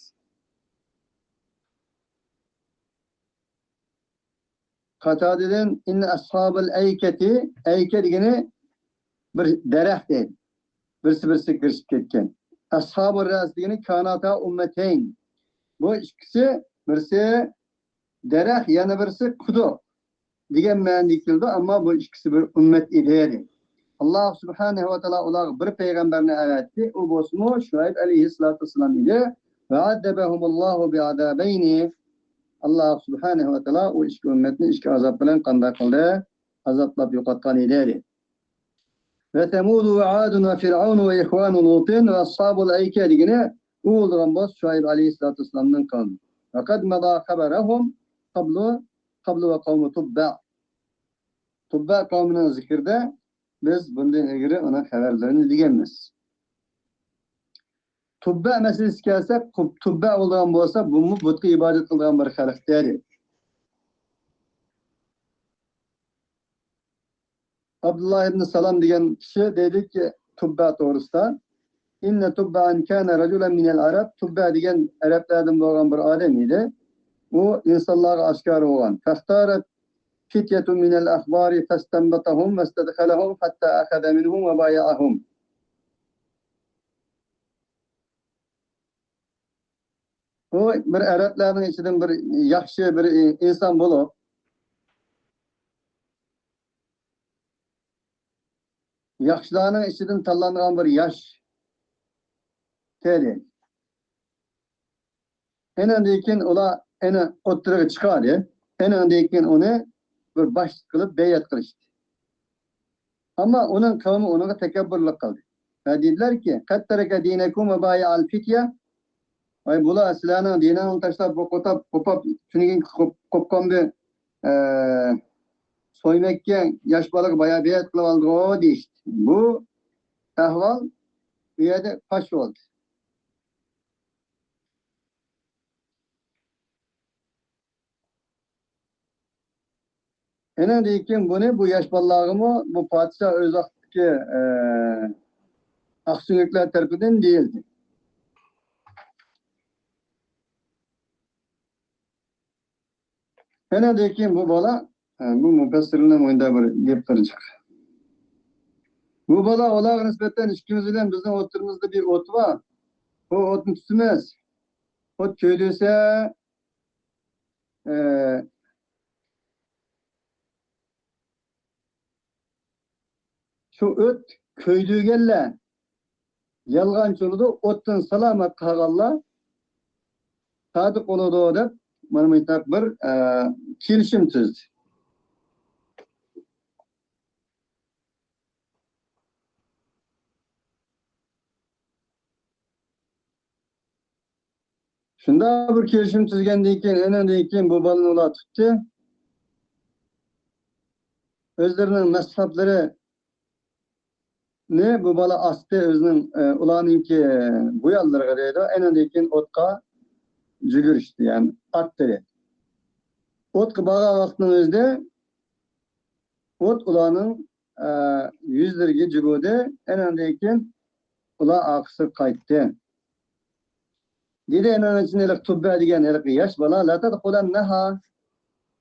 قاتادىدىن، ئىننە ئەسھابىل ئەيكەتى، ئەيكە دېگىنى بىر دەرەخ دەيدۇ. بىرسى-بىرسىگە كىرىشىپ كەتكەن. ئەسھابۇر رەس دېگىنى كاناتا ئۇممەتەين. بۇ ئىككىسى، بىرسى دەرەخ، يەنە بىرسى قۇدۇق دېگەن مەنىدە كېلىدۇ، ئەمما بۇ ئىككىسى بىر ئۈممەت ئىدى، دەيدۇ. ئاللاھ سۇبھانەھۇ ۋە تائالا ئۇلارغا بىر پەيغەمبەرنى ئەۋەتتى، ئۇ بولسىمۇ شۇئەيب ئەلەيھىسسالاتۇ ۋەسسالام ئىدى. ۋە ئەززەبەھۇمۇللاھۇ بىئەزابەينى. ئاللاھ سۇبھانەھۇ ۋە تائالا ئۇ ئىككى ئۈممەتنى ئىككى ئازاب بىلەن قانداق قىلدى؟ ئازابلاپ يوقاتقان ئىدى، دەيدۇ. ۋە سەمۇدۇ ۋە ئادۇن ۋە فىرئەۋنۇ ۋە ئىخۋانۇ لۇتىن ۋە ئەسھابۇل ئەيكە دېگىنى ئۇ بولىدىغان بولسا شۇئەيب ئەلەيھىسسالاتۇ ۋەسسالامنىڭ قەۋمى. ۋە قەد مەدا خەبەرەھۇم قەبلۇ، قەبلۇ ۋە قەۋمۇ تۇببە. تۇببە قەۋمىنىڭ زىكرىدە بىز بۇندىن ئىلگىرى ئۇنىڭ خەۋەرلىرىنى دېگەنمىز. تۇببە مەسىلىسىگە كەلسەك، قۇب-، تۇببە بولىدىغان بولسا، بۇمۇ بۇتقا ئىبادەت قىلىدىغان بىر خەلق دەيدۇ. ئابدۇللا ئىبن سالام دېگەن كىشى دەيدۇكى، تۇببە توغرىسىدا، ئىننە تۇببەئەن كانە رەجۇلەن مىنەل ئەرەب، تۇببە دېگەن ئەرەبلەردىن بولغان بىر ئادەم ئىدى. ئۇ ئىنسانلارغا ئاشكارا بولغان. فەختارەت فىتيەتۇن مىنەل ئەخبارى فەستەنبەتەھۇم ۋەستەدخەلەھۇم ھەتتا ئەخەزە مىنھۇم ۋە بايەئەھۇم. ئۇ بىر ئەرەبلەرنىڭ ئىچىدىن بىر ياخشى بىر ئىنسان بولۇپ، ياخشىلارنىڭ ئىچىدىن تاللانغان بىر ياش تېرى. ئېنىڭدىن كېيىن ئۇلار ئېنى ئوتتۇرىغا چىقاردى. ئېنىڭدىن كېيىن ئۇنى بىر باشلىق قىلىپ بەيئەت قىلىشتى. ئەمما ئۇنىڭ قەۋمى ئۇنىڭغا تەكەببۇرلۇق قىلدى. ۋە دېدىلەركى، قەد تەرەكە دىنەكۇم ۋە بايەئەل فىتيە. ۋاي، بۇلار سىلەرنىڭ دىنىڭلارنى تاشلاپ، بۇ قوتاپ، قوپاپ، تۈنۈگۈن قوپ-، قوپقان بىر، ئە، سويمەككە ياش بالىغا بايا بەيئەت قىلىپ ئالدىغۇ دېيىشتى. بۇ ئەھۋال بۇ يەردە پاش بولدى. ئېنىڭدىن كېيىن بۇنى بۇ ياش بالىلارغىمۇ بۇ پادىشاھ ئۆز ۋاقتىدىكى، ئە، ئاقسۆڭەكلەر تەرىپىدىن دېيىلدى. ئېنىڭدىن كېيىن بۇ بالا، ئە، بۇ مۇپەسسىرنىڭ مۇنداق بىر گەپلىرى چىقتى. بۇ بالا ئۇلارغا نىسبەتەن ئىككىمىز بىلەن بىزنىڭ ئوتتۇرىمىزدا بىر ئوت بار. بۇ ئوتنى تۇتىمىز. ئوت كۆيدۈرسە، ئە، شۇ ئوت كۆيدۈرگەنلەر يالغانچى بولىدۇ، ئوتتىن سالامەت قالغانلار سادىق بولىدۇ دەپ، مانا مۇنداق بىر، ئە، كېلىشىم تۈزدى. شۇنداق بىر كېلىشىم تۈزگەندىن كېيىن، ئېنىڭدىن كېيىن بۇ بالىنى ئۇلار تۇتتى. ئۆزلىرىنىڭ مەسھەپلىرىنى بۇ بالا ئاستى ئۆزىنىڭ، ئە، ئۇلارنىڭكى بۇيانلىرىغا دەيدۇ. ئېنىڭدىن كېيىن ئوتقا جۈگۈرۈشتى، يەنى ئاتتى دەيدۇ. ئوتقا بارغان ۋاقىتنىڭ ئۆزىدە ئوت ئۇلارنىڭ، ئە، يۈزلىرىگە جۈگۈردى. ئېنىڭدىن كېيىن ئۇلار ئارقىسىغا قايتتى. دېدى ئېنىڭ ئىچىدىن ھېلىقى تۇببە دېگەن ھېلىقى ياش بالا، لا تدخلنها.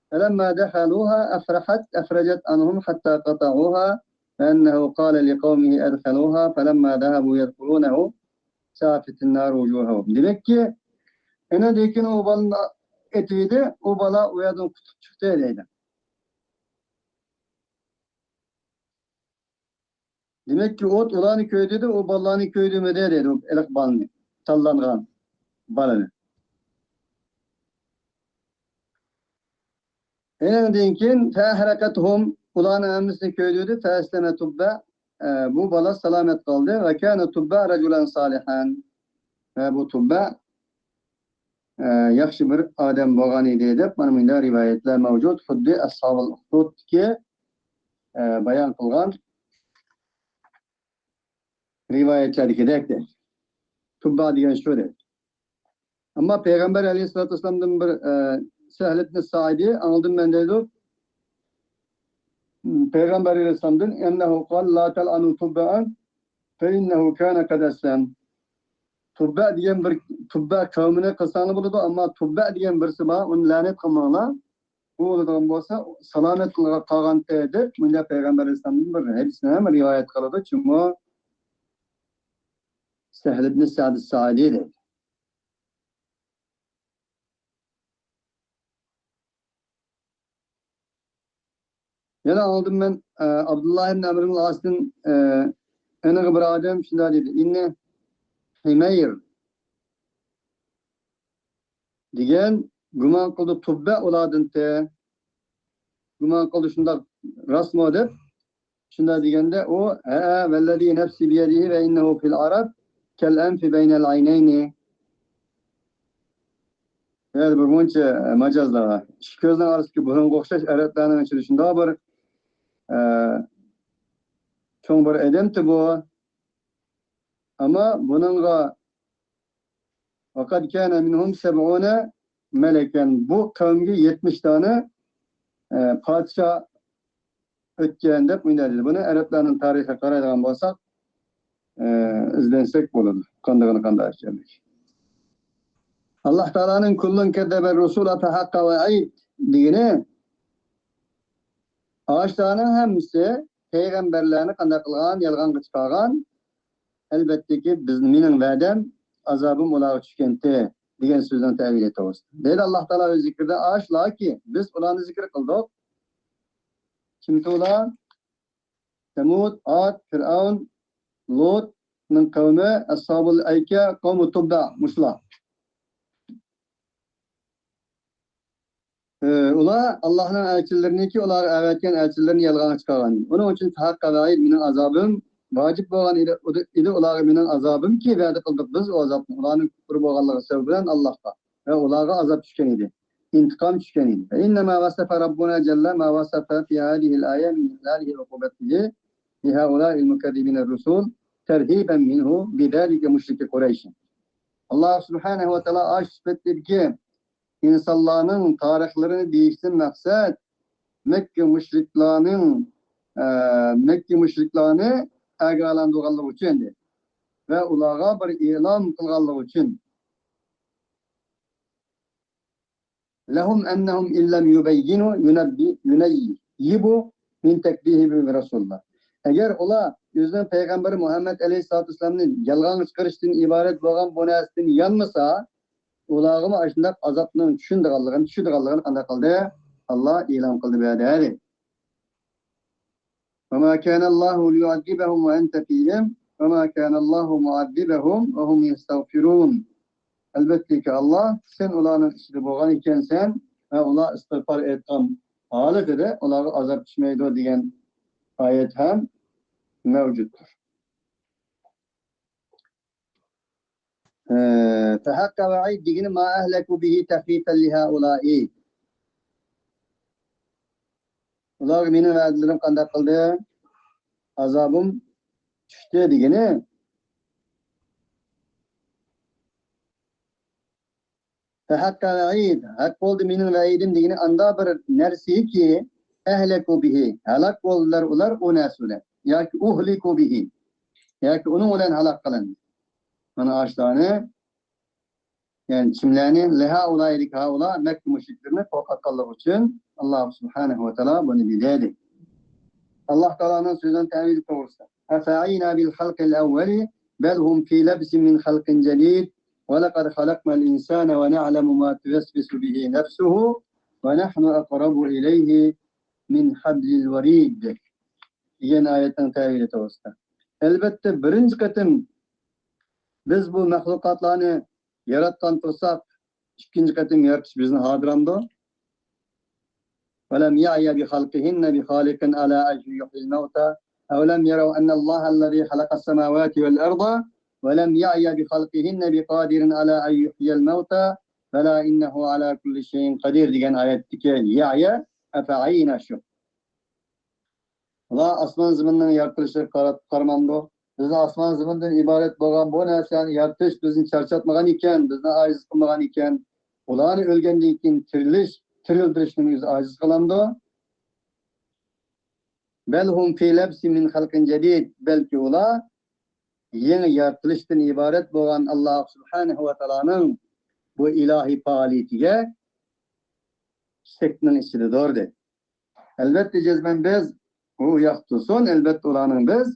فلما دخلوها أفرحت، أفرجت عنهم حتى قطعوها، وأنه قال لقومه ادخلوها، فلما ذهبوا يدخلونها ساءت النار وجوههم. دېمەككى، ئېنىڭدىن كېيىن ئۇ بالىنى ئېتىۋىدى، ئۇ بالا ئۇ يەردىن قۇتۇلۇپ چىقتى دەيدۇ. دېمەككى، ئوت ئۇلارنى كۆيدۈردى، ئۇ بالىلارنى كۆيدۈرمىدى دەيدۇ، ئۇ ئېلىق بالىنى، تاللانغان بالىنى. ئېنىڭدىن كېيىن فەھرەقەتھۇم، ئۇلارنىڭ ھەممىسىنى كۆيدۈردى. فەئەسلەمە تۇببە، ئە، بۇ بالا سالامەت قالدى. ۋە كانە تۇببە رەجۇلەن سالىھەن. ۋە بۇ تۇببە، ئە، ياخشى بىر ئادەم بولغان ئىدى دەپ، مانا مۇنداق رىۋايەتلەر مەۋجۇت. خۇددى ئەسھابۇل ئۇخدۇدتىكى، ئە، بايان قىلغان رىۋايەتلەردىكىدەك دەيدۇ. تۇببا دېگەن شۇ دەيدۇ. ئەمما پەيغەمبەر ئەلەيھىسسالاتۇ ۋەسسالامدىن بىر، ئە، سەھل ئىبن سائىدى ئاڭلىدىم مەن دەيدۇ. پەيغەمبەر ئەلەيھىسسالامدىن ئەننەھۇ قال لا تەلئەنۇ تۇببەئەن فەئىننەھۇ كانە قەد ئەسلەم. تۇببە دېگەن بىر، تۇببە قەۋمىنى قىلساڭلار بولىدۇ، ئەمما تۇببە دېگەن بىرسى بار، ئۇنى لەنەت قىلماڭلار. ئۇ ئۆلىدىغان بولسا، سالامەت قىلغان قالغانتى دەپ، مۇنداق پەيغەمبەر ئەلەيھىسسالامدىن بىر ھەدىسنى ھەم رىۋايەت قىلىدۇ. چۈنكى سەھل ئىبن سەئد سائىدى دەيدۇ. يەنە ئاڭلىدىم مەن، ئە، ئابدۇللا ئىبن ئەمر ئىبن ئاستىن، ئە، ئېنىقى بىر ئادەم شۇنداق دېدى، ئىننى ھىمەير دېگەن گۇمان قىلدى، تۇببە ئۇلاردىنتى. گۇمان قىلدى، شۇنداق راستمۇ دەپ. شۇنداق دېگەندە ئۇ، ھە، ۋەللەزى نەپسى بىيەدىھى ۋە ئىننەھۇ فىل ئەرەب كەل ئەنفى بەينەل ئەينەينى. يەنە بىر مۇنچە ماجازلار بار. ئىككى كۆزنىڭ ئارىسىدىكى بۇرۇنغا ئوخشاش ئەرەبلەرنىڭ ئىچىدە شۇنداق بىر، ئە، چوڭ بىر ئادەمتى بۇ. ئەمما بۇنىڭغا ۋەقەد كانە مىنھۇم سەبئۇنە مەلىكەن. بۇ قەۋمگە يەتمىش دانە، ئە، پادىشاھ ئۆتكەن دەپ مۇنداق دېدى. بۇنى ئەرەبلەرنىڭ تارىخىغا قارايدىغان بولساق، ئە، ئىزدەنسەك بولىدۇ. قاندىقىنى قانداق ئىكەنلىكى. ئاللا تائالانىڭ كۇللۇن كەززەبە رۇسۇلە فەھەققە ۋەئىد دېگىنى، ئاشۇلارنىڭ ھەممىسى پەيغەمبەرلەرنى قانداق قىلغان؟ يالغانغا چىقارغان. ئەلۋەتتىكى، بىز، مېنىڭ ۋەدەم، ئازابىم ئۇلارغا چۈشكەنتى دېگەن سۆزنىڭ تەۋىلى توغرىسىدا. دەيدۇ ئاللا تائالا ئۆز زىكرىدە، ئاشۇلاركى، بىز ئۇلارنى زىكىر قىلدۇق. كىمتى ئۇلار؟ سەمۇد، ئاد، پىرئەۋن، لۇتنىڭ قەۋمى، ئەسھابۇل ئەيكە، قەۋمۇ تۇببە، مۇشۇلار. ئى، ئۇلار ئاللانىڭ ئەلچىلىرىنىكى، ئۇلارغا ئەۋەتكەن ئەلچىلىرىنى يالغانغا چىقارغان. ئۇنىڭ ئۈچۈن فەھەققە ۋەئىد، مېنىڭ ئازابىم ۋاجىپ بولغان ئىدى، ئىدى ئۇلارغا مېنىڭ ئازابىمكى، ۋەدە قىلدۇق بىز ئۇ ئازابنى. ئۇلارنىڭ كۇپرى بولغانلىقى سەۋەبى بىلەن ئاللاغا ۋە ئۇلارغا ئازاب چۈشكەن ئىدى. ئىنتىقام چۈشكەن ئىدى. فإنما وصف ربنا جل ما وصف في هذه الآية من إحلال عقوبته لهؤلاء المكذبين الرسل ترهيبا منه بذلك مشركي قريش. ئاللا سۇبھانەھۇ ۋە تائالا ئاشۇ سۈپەتتىكى ئىنسانلارنىڭ تارىخلىرىنى دېيىشتىن مەقسەت مەككە مۇشرىكلارنىڭ، ئە، مەككە مۇشرىكلارنى ئاگاھلاندۇرغانلىقى ئۈچۈن دېدى. ۋە ئۇلارغا بىر ئېلان قىلغانلىقى ئۈچۈن. لهم أنهم إن لم يبينوا ينبي-، ينيبوا من تكذيبهم رسول الله. ئەگەر ئۇلار ئۆزىنىڭ پەيغەمبىرى مۇھەممەد ئەلەيھىسسالاتۇ ۋەسسالامنى يالغانغا چىقىرىشتىن ئىبارەت بولغان بۇ نەرسىدىن يانمىسا، ئۇلارغىمۇ ئاشۇنداق ئازابنىڭ چۈشىدىغانلىقىنى، چۈشىدىغانلىقىنى قانداق قىلدى؟ ئاللا ئېلان قىلدى بۇ يەردە. وما كان الله ليعذبهم وأنت فيهم وما كان الله معذبهم وهم يستغفرون. ئەلۋەتتىكى، ئاللا، سەن ئۇلارنىڭ ئىچىدە بولغان ئىكەنسەن ۋە ئۇلار ئىستىغپار ئېيتقان ھالىتىدە ئۇلارغا ئازاب چۈشمەيدۇ دېگەن ئايەت ھەم مەۋجۇتتۇر. ئە، فەھەققە ۋەئىد دېگىنى ما ئەھلەكۇ بىھى تەخۋىفەن لىھەئۇلائى. ئۇلارغا مېنىڭ ۋەدىلىرىم قانداق قىلدى؟ ئازابىم چۈشتى دېگىنى. فەھەققە ۋەئىد، ھەق بولدى مېنىڭ ۋەئىدىم دېگىنى ئاندا بىر نەرسىكى، ئەھلەكۇ بىھى، ھالاك بولدىلار ئۇلار ئۇ نەرسە بىلەن. ياكى ئۇھلىكۇ بىھى، ياكى ئۇنىڭ بىلەن ھالاك قىلىندى. مانا ئاشۇلارنى، يەنى كىملەرنى؟ لىھەئۇلائىدىكى ھەئۇلا، مەككە مۇشرىكلىرىنى قورقۇتقانلىقى ئۈچۈن ئاللا سۇبھانەھۇ ۋە تائالا بۇنى دېدى. ئاللا تائالانىڭ سۆزىنىڭ تەۋىلى توغرىسىدا. أفعينا بالخلق الأول بل هم في لبس من خلق جديد. ولقد خلقنا الإنسان ونعلم ما توسوس به نفسه ونحن أقرب إليه من حبل الوريد دېگەن ئايەتنىڭ تەۋىلى توغرىسىدا. ئەلۋەتتە، بىرىنچى قېتىم بىز بۇ مەخلۇقاتلارنى ياراتقان تۇرساق، ئىككىنچى قېتىم يارىتىش بىزنى ھاردۇرامدۇ؟ ولم يعي بخلقهن بخالق على أن يحيي الموتى أولم يروا أن الله الذي خلق السماوات والأرض ولم يعي بخلقهن بقادر على أن يحيي الموتى بلى إنه على كل شيء قدير دېگەن ئايەتتىكى يەيە ئەپەئەينە شۇ. ئۇلار ئاسمان زېمىننىڭ يارىتىلىشىغا قاراپ قارىمامدۇ؟ بىزنى ئاسمان زېمىندىن ئىبارەت بولغان بۇ نەرسىنى يارىتىش بىزنى چارچاتمىغان ئىكەن، بىزنى ئاجىز قىلمىغان ئىكەن. ئۇلارنى ئۆلگەندىن كېيىن تىرىلىش، تىرىلدۈرۈشنى ئۆزى ئاجىز قىلامدۇ؟ بل هم في لبس من خلق جديد. بەلكى ئۇلار يېڭى يارىتىلىشتىن ئىبارەت بولغان ئاللاھ سۇبھانەھۇ ۋە تائالانىڭ بۇ ئىلاھىي پائالىيىتىگە شەكنىڭ ئىچىدىدۇر، دېدى. ئەلۋەتتە، جەزمەن بىز، ئۇ ياق تۇرسۇن، ئەلۋەتتە، ئۇلارنىڭ بىز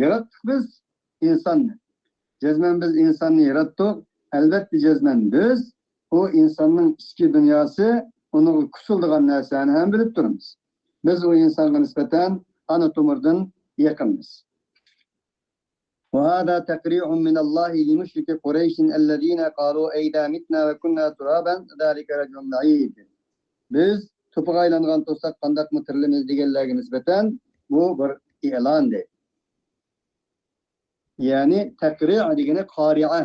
ياراتتۇق بىز ئىنساننى. جەزمەن بىز ئىنساننى ياراتتۇق. ئەلۋەتتە، جەزمەن بىز ئۇ ئىنساننىڭ ئىچكى دۇنياسى، ئۇنىڭغا قوشۇلىدىغان نەرسىلەرنى ھەم بىلىپ تۇرىمىز. بىز ئۇ ئىنسانغا نىسبەتەن ئانا تومۇردىن يېقىنمىز. وهذا تقريع من الله لمشركي قريش الذين قالوا أئذا متنا وكنا ترابا أذلك رجع بعيد. بىز توپىغا ئايلانغان تۇرساق قانداقمۇ تىرىلىمىز دېگەنلەرگە نىسبەتەن بۇ بىر ئېلان دەيدۇ. يەنى تەقرىئ دېگىنى قارىئە،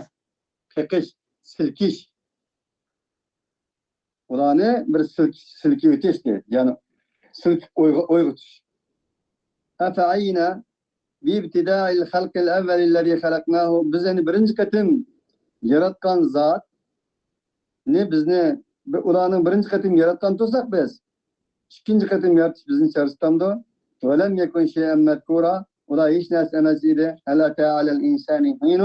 قېقىش، سىلكىش. ئۇلارنى بىر سىلك-، سىلكىۋېتىش دەيدۇ. يەنى سىلكىپ ئويغا-، ئويغىتىش. أفعينا بابتداء الخلق الأول الذي خلقناه. بىز يەنى بىرىنچى قېتىم ياراتقان زاتنى بىزنى، بى-، ئۇلارنىڭ بىرىنچى قېتىم ياراتقان تۇرساق بىز، ئىككىنچى قېتىم يارىتىش بىزنى چارچىتامدۇ؟ ولم يكن شيئا مذكورا. ئۇلار ھېچ نەرسە ئەمەس ئىدى. هل أتى على الإنسان حين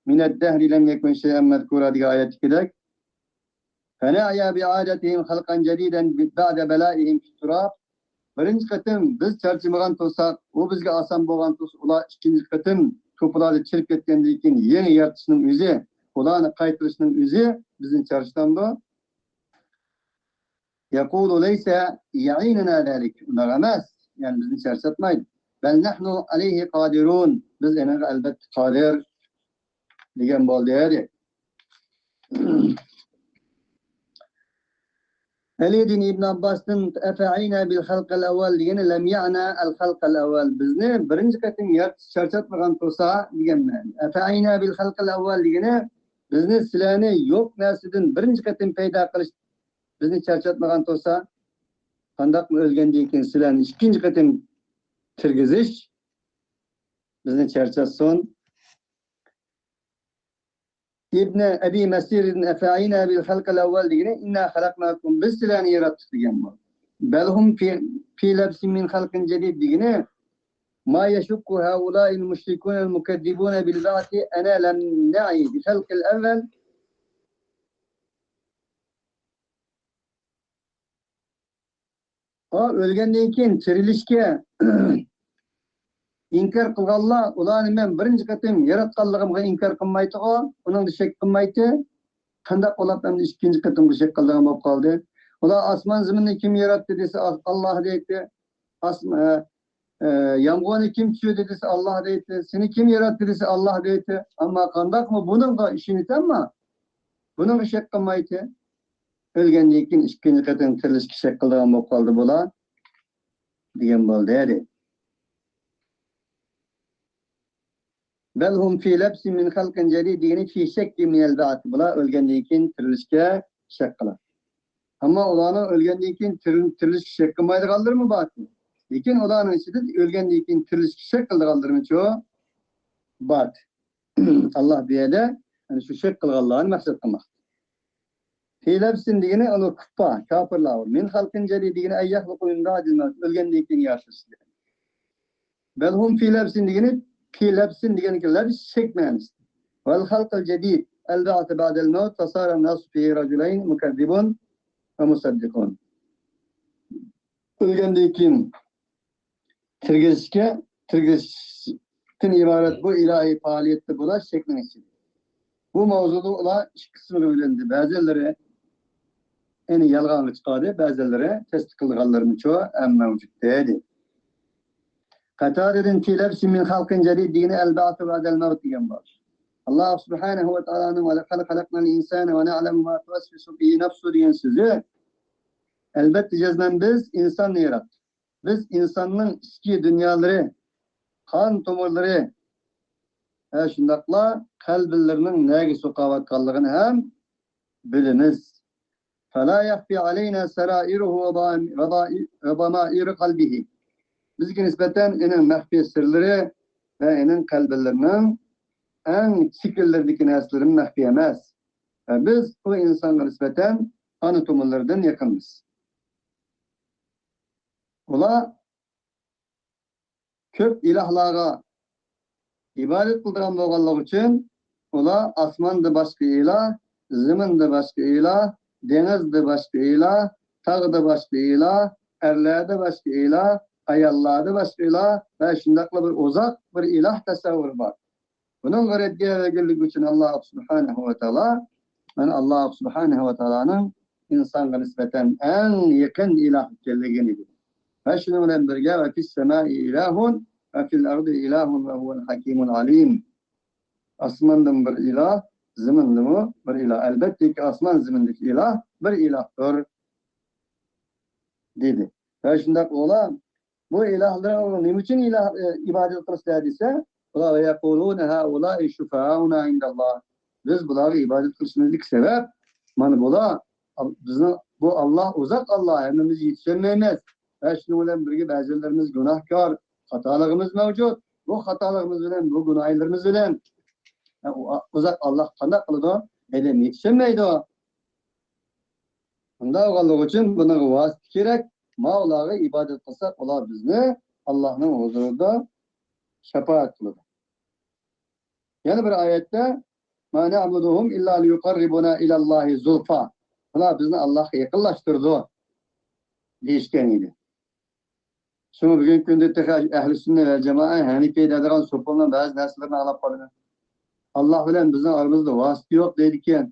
من الدهر لم يكن شيئا مذكورا دېگەن ئايەتتىكىدەك. فنعي بإعادتهم خلقا جديدا بعد بلائهم في التراب. بىرىنچى قېتىم بىز چارچىمىغان تۇرساق، ئۇ بىزگە ئاسان بولغان تۇرسا، ئۇلار ئىككىنچى قېتىم توپىلاردا چىرىپ كەتكەندىن كېيىن يېڭى يارىتىشنىڭ ئۆزى، ئۇلارنى قايتۇرۇشنىڭ ئۆزى بىزنى چارچىتامدۇ؟ يقول ليس يعيننا ذلك. ئۇنداق ئەمەس. يەنى بىزنى چارچاتمايدۇ. بل نحن عليه قادرون. بىز ئېنىڭغا ئەلۋەتتە قادىر دېگەن بولدى، دەيدۇ. ئەلىدىن ئىبن ئابباستىن أفعينا بالخلق الأول دېگىنى لم يعن الخلق الأول. بىزنى بىرىنچى قېتىم يارىتىش چارچاتمىغان تۇرسا دېگەن مەنە. أفعينا بالخلق الأول دېگىنى بىزنى سىلەرنى يوق نەرسىدىن بىرىنچى قېتىم پەيدا قىلىش بىزنى چارچاتمىغان تۇرسا، قانداقمۇ ئۆلگەندىن كېيىن سىلەرنى ئىككىنچى قېتىم تىرگۈزۈش بىزنى چارچاتسۇن؟ ئىبنى ئەبى مەسىردىن أفعينا بالخلق الأول دېگىنى إنا خلقناكم، بىز سىلەرنى ياراتتۇق دېگەن بۇ. بل هم في، في لبس من خلق جديد دېگىنى ما يشك هؤلاء المشركون المكذبون بالبعث أنا لم نعي بالخلق الأول. ئا، ئۆلگەندىن كېيىن تىرىلىشكە ئىنكار قىلغانلار، ئۇلارنى مەن بىرىنچى قېتىم ياراتقانلىقىمغا ئىنكار قىلمايتتىغۇ، ئۇنىڭدا شەك قىلمايتتى. قانداق ئۇلار ئەمدى ئىككىنچى قېتىمغا شەك قىلىدىغان بولۇپ قالدى؟ ئۇلار ئاسمان زېمىننى كىم ياراتتى دېسە، ئاللاھ دەيتتى. ئاسم-، ئە، ئە، يامغۇرنى كىم چۈشۈردى دېسە، ئاللاھ دەيتتى. سېنى كىم ياراتتى دېسە، ئاللاھ دەيتتى. ئەمما قانداقمۇ بۇنىڭغا ئىشىنىتەمما؟ بۇنىڭغا شەك قىلمايتتى. ئۆلگەندىن كېيىن ئىككىنچى قېتىم تىرىلىشكە شەك قىلىدىغان بولۇپ قالدى بۇلار، دېگەن بولدى، دەيدۇ. بل هم في لبس من خلق جديد دېگىنى في شك من البعث. بۇلار ئۆلگەندىن كېيىن تىرىلىشكە شەك قىلىدۇ. ئەمما ئۇلارنىڭ ئۆلگەندىن كېيىن تىرىل-، تىرىلىشكە شەك قىلمايدىغانلىرىمۇ بار. لېكىن ئۇلارنىڭ ئىچىدە ئۆلگەندىن كېيىن تىرىلىشكە شەك قىلىدىغانلىرىمۇچۇ بار. ئاللاھ بۇ يەردە، يەنى شۇ شەك قىلغانلارنى مەقسەت قىلماقتا. في لبس دېگىنى ئۇلار كۇپپار، كاپىرلار. من خلق جديد دېگىنى أن يخلقوا من بعد الموت، ئۆلگەندىن كېيىن يارىتىلىشى. بل هم في لبس دېگىنى، في لبس دېگەنكى لبس شەك مەنىسى. والخلق الجديد البعث بعد الموت فصار الناس فيه رجلين مكذبون ومصدقون. ئۆلگەندىن كېيىن تىرگىزىشكە، تىرگىزىشتىن ئىبارەت بۇ ئىلاھىي پائالىيەتتە بۇلار شەكنىڭ ئىچىدە. بۇ ماۋزۇدا ئۇلار ئىككى قىسىمغا بۆلۈندى. بەزىلىرى يەنى يالغانغا چىقاردى، بەزىلىرى تەستىقلىغانلىرىمۇچۇ ھەم مەۋجۇت دېدى. قاتادىدىن في لبس من خلق جديد دېگىنى البعث بعد الموت دېگەن بار. ئاللاھ سۇبھانەھۇ ۋە تائالانىڭ ولقد خلقنا الإنسان ونعلم ما توسوس به نفسه دېگەن سۆزى، ئەلبەتتە جەزمەن بىز ئىنساننى ياراتتۇق. بىز ئىنساننىڭ ئىچكى دۇنيالىرى، قان تومۇرلىرى ۋە شۇنداقلا قەلبلىرىنىڭ نەگە سوقاۋاتقانلىقىنى ھەم بىلىمىز. فلا يخفى علينا سرائره وضمائر قلبه. بىزگە نىسبەتەن ئۇنىڭ مەخپىي سىرلىرى ۋە ئۇنىڭ قەلبلىرىنىڭ ئەڭ چېكىنلىرىدىكى نەرسىلىرىمۇ مەخپىي ئەمەس. ۋە بىز ئۇ ئىنسانغا نىسبەتەن ئانا تومۇرلىرىدىن يېقىنمىز. ئۇلار كۆپ ئىلاھلارغا ئىبادەت قىلىدىغان بولغانلىقى ئۈچۈن، ئۇلار ئاسماندا باشقا ئىلاھ، زېمىندا باشقا ئىلاھ، دېڭىزدا باشقا ئىلاھ، تاغدا باشقا ئىلاھ، ئەرلەردە باشقا ئىلاھ، ئاياللاردا باشقا ئىلاھ ۋە شۇنداقلا بىر ئۇزاق بىر ئىلاھ تەسەۋۋۇرى بار. بۇنىڭغا رەددىيە بەرگەنلىكى ئۈچۈن ئاللاھ سۇبھانەھۇ ۋە تائالا، مانا ئاللاھ سۇبھانەھۇ ۋە تائالانىڭ ئىنسانغا نىسبەتەن ئەڭ يېقىن ئىلاھ ئىكەنلىكىنى دېدى. ۋە شۇنىڭ بىلەن بىرگە، وفي السماء إله وفي الأرض إله وهو الحكيم العليم. ئاسماندىن بىر ئىلاھ، زېمىندىمۇ بىر ئىلاھ. ئەلبەتتىكى، ئاسمان زېمىندىكى ئىلاھ بىر ئىلاھتۇر، دېدى. ۋە شۇنداق ئۇلار بۇ ئىلاھلىرىڭ نېمە ئۈچۈن ئىلاھ، ئى، ئىبادەت قىلىسىلەر دېسە، ئۇلار، ويقولون هؤلاء شفعاؤنا عند الله. بىز بۇلارغا ئىبادەت قىلىشىمىزدىكى سەۋەب، مانا بۇلار، بىزنىڭ، بۇ ئاللاھ ئۇزاق ئاللاھ، ھەممىمىز يېتىشەلمەيمىز. ۋە شۇنىڭ بىلەن بىرگە بەزىلىرىمىز گۇناھكار، خاتالىقىمىز مەۋجۇت. بۇ خاتالىقىمىز بىلەن، بۇ گۇناھلىرىمىز بىلەن، ئۇ ئۇزاق ئاللاھ قانداق قىلىدۇ؟ ھەدەم يېتىشەلمەيدۇ. ئۇنداق بولغانلىقى ئۈچۈن بۇنىڭغا ۋاسىتە كېرەك. ماۋۇلارغا ئىبادەت قىلساق، ئۇلار بىزنى ئاللاھنىڭ ھۇزۇرىدا شاپائەت قىلىدۇ. يەنە بىر ئايەتتە، ما نعبدهم إلا ليقربونا إلى الله زلفى. بۇلار بىزنى ئاللاھقا يېقىنلاشتۇرىدۇ، دېيىشكەن ئىدى. شۇڭا بۈگۈنكى كۈندە تېخى ئەھلى سۈننە ۋە جامائە ھەنىپىي دەيدىغان سوپۇننىڭ بەزى نەرسىلىرىنى ئاڭلاپ قالىمەن. ئاللاھ بىلەن بىزنىڭ ئارىمىزدا ۋاسىتە يوق دەيدىكەن.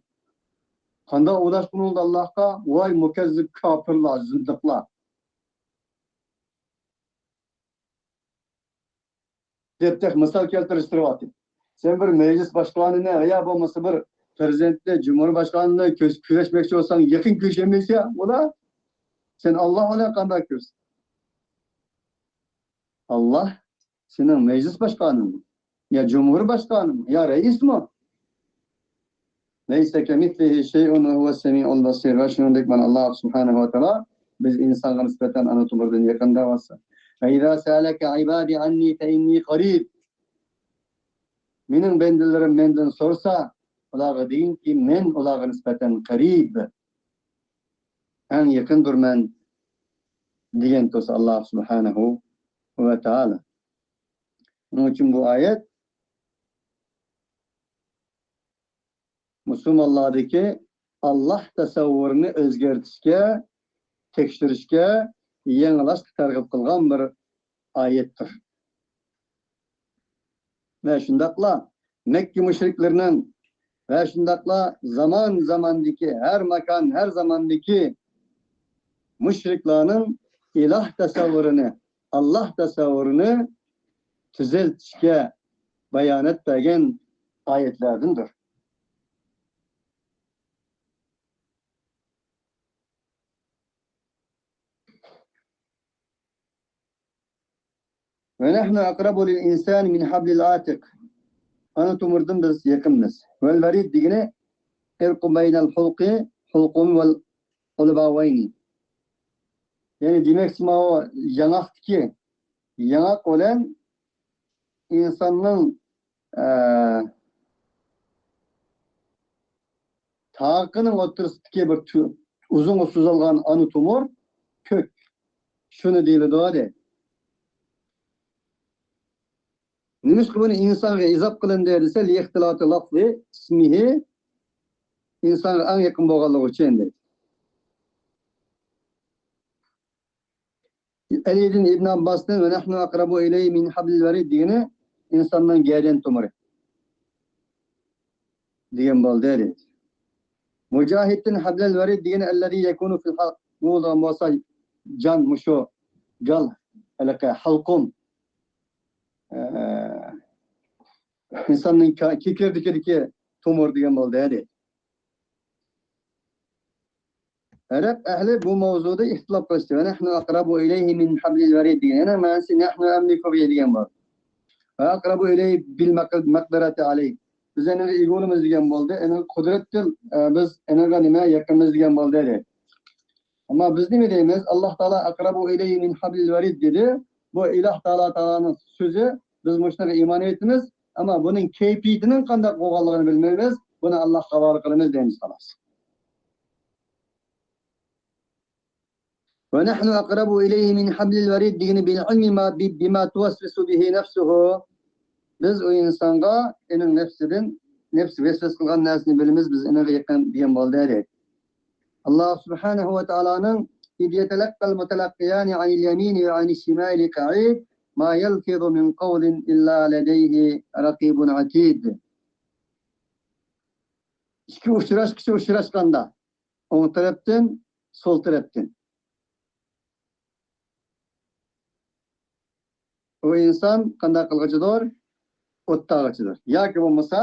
قانداق ئۇلاشقىلى بولىدۇ ئاللاھقا؟ ۋاي مۇكەززىپ كاپىرلار، زىندىقلار. دەپ تېخى مىسال كەلتۈرۈشتۈرۈۋاتىدۇ. سەن بىر مەجلىس باشقانىنى يا بولمىسا بىر پىرېزىدېنتنى، جۇمھۇر باشقانىنى كۆز-، كۆرۈشمەكچى بولساڭ، يېقىن كۆرۈشەلمەيسەن، ئۇلار. سەن ئاللاھ بىلەن قانداق كۆرىسەن؟ ئاللاھ سېنىڭ مەجلىس باشقانىڭمۇ؟ يا جۇمھۇر باشقانىمۇ؟ يا رەئىسمۇ؟ ليس كمثله شيء وهو السميع البصير. ۋە شۇنىڭدەك مانا ئاللاھ سۇبھانەھۇ ۋە تائالا بىز ئىنسانغا نىسبەتەن ئانا تومۇردىن يېقىن دەۋاتسا. وإذا سألك عبادي عني فإني قريب. مېنىڭ بەندىلىرىم مەندىن سورىسا، ئۇلارغا دېگىنكى، مەن ئۇلارغا نىسبەتەن قەرىب، ئەڭ يېقىندۇرمەن، دېگەن تۇرسا ئاللاھ سۇبھانەھۇ ۋە تائالا. شۇنىڭ ئۈچۈن بۇ ئايەت مۇسۇلمانلاردىكى ئاللاھ تەسەۋۋۇرىنى ئۆزگەرتىشكە، تەكشۈرۈشكە، يېڭىلاشقا تەرغىب قىلغان بىر ئايەتتۇر. ۋە شۇنداقلا مەككە مۇشرىكلىرىنىڭ ۋە شۇنداقلا زامان زاماندىكى، ھەر ماكان، ھەر زاماندىكى مۇشرىكلارنىڭ ئىلاھ تەسەۋۋۇرىنى، ئاللاھ تەسەۋۋۇرىنى تۈزەلتىشكە بايانات بەرگەن ئايەتلەردىندۇر. ونحن أقرب للإنسان من حبل العاتق. ئانا تومۇردىن بىز يېقىنمىز. والوريد دېگىنى فرق بين الحلق، حلقوم، والعلباوين. يەنى دېمەكچى، ماۋۇ ياڭاقتىكى، ياڭاق بىلەن ئىنساننىڭ، ئە، تاقىنىڭ ئوتتۇرىسىدىكى بىر تۈ-، ئۇزۇنغا سوزۇلغان ئانا تومۇر كۆك. شۇنى دېيىلىدۇ، دەيدۇ. نېمىشقا بۇنى ئىنسانغا ئىزاپ قىلىندى دېسە، لاختلاط لفظ اسمه، ئىنسانغا ئەڭ يېقىن بولغانلىقى ئۈچۈن، دەيدۇ. ئەلىدىن ئىبن ئابباستىن ونحن أقرب إليه من حبل الوريد دېگىنى ئىنساننىڭ گەدەن تومۇرى. دېگەن بولدى، دەيدۇ. مۇجاھىدتىن ھەبلەل ۋەرىد دېگىنى ئەللەزى يەكۇنۇ فىل ھەلق. بۇ بولغان بولسا جان، مۇشۇ گال، ھېلىقى ھەلقۇم. ئە، ئىنساننىڭ كە-، كېكىردىكىدىكى تومۇر دېگەن بولدى، دەيدۇ. ئەرەب ئەھلى بۇ ماۋزۇدا ئىختىلاپ قىلىشتى. ۋە نەھنۇ ئەقرەبۇ ئىلەيھى مىن ھەبلىل ۋەرىد دېگەن. يەنە مەنىسى نەھنۇ ئەملىكۇ بىھى دېگەن بار. ۋە ئەقرەبۇ ئىلەيھى بىل مەق-، مەقدىرەتى ئەلەيھ. بىز ئېنىڭغا ئىگە بولىمىز دېگەن بولدى. ئېنىڭغا قۇدرەتتىن، ئە، بىز ئېنىڭغا نېمە يېقىنمىز دېگەن بولدى، دەيدۇ. ئەمما بىز نېمە دەيمىز؟ ئاللاھ تائالا ئەقرەبۇ ئىلەيھى مىن ھەبلىل ۋەرىد دېدى. بۇ ئىلاھ تائالا، تائالانىڭ سۆزى. بىز مۇشۇنىڭغا ئىمان ئېيتىمىز. ئەمما بۇنىڭ كەيپىيىتىنىڭ قانداق بولغانلىقىنى بىلمەيمىز. بۇنى ئاللاھقا ھاۋالە قىلىمىز دەيمىز، خالاس. ونحن أقرب إليه من حبل الوريد دېگىنى بىل ئىلمى ما بى-، بما توسوس به نفسه. بىز ئۇ ئىنسانغا ئېنىڭ نەپسىدىن، نەپسى ۋەسۋەسە قىلغان نەرسىنى بىلىمىز، بىز ئېنىڭغا يېقىن دېگەن بولدى، دەيدۇ. ئاللاھ سۇبھانەھۇ ۋە تائالانىڭ إذ يتلقى المتلقيان عن اليمين وعن الشمال قعيد ما يلفظ من قول إلا لديه رقيب عتيد. ئىككى ئۇچراشقۇچى ئۇچراشقاندا، ئوڭ تەرەپتىن، سول تەرەپتىن. ئۇ ئىنسان قانداق قىلغۇچىدۇر؟ ئوتتاغۇچىدۇر. ياكى بولمىسا،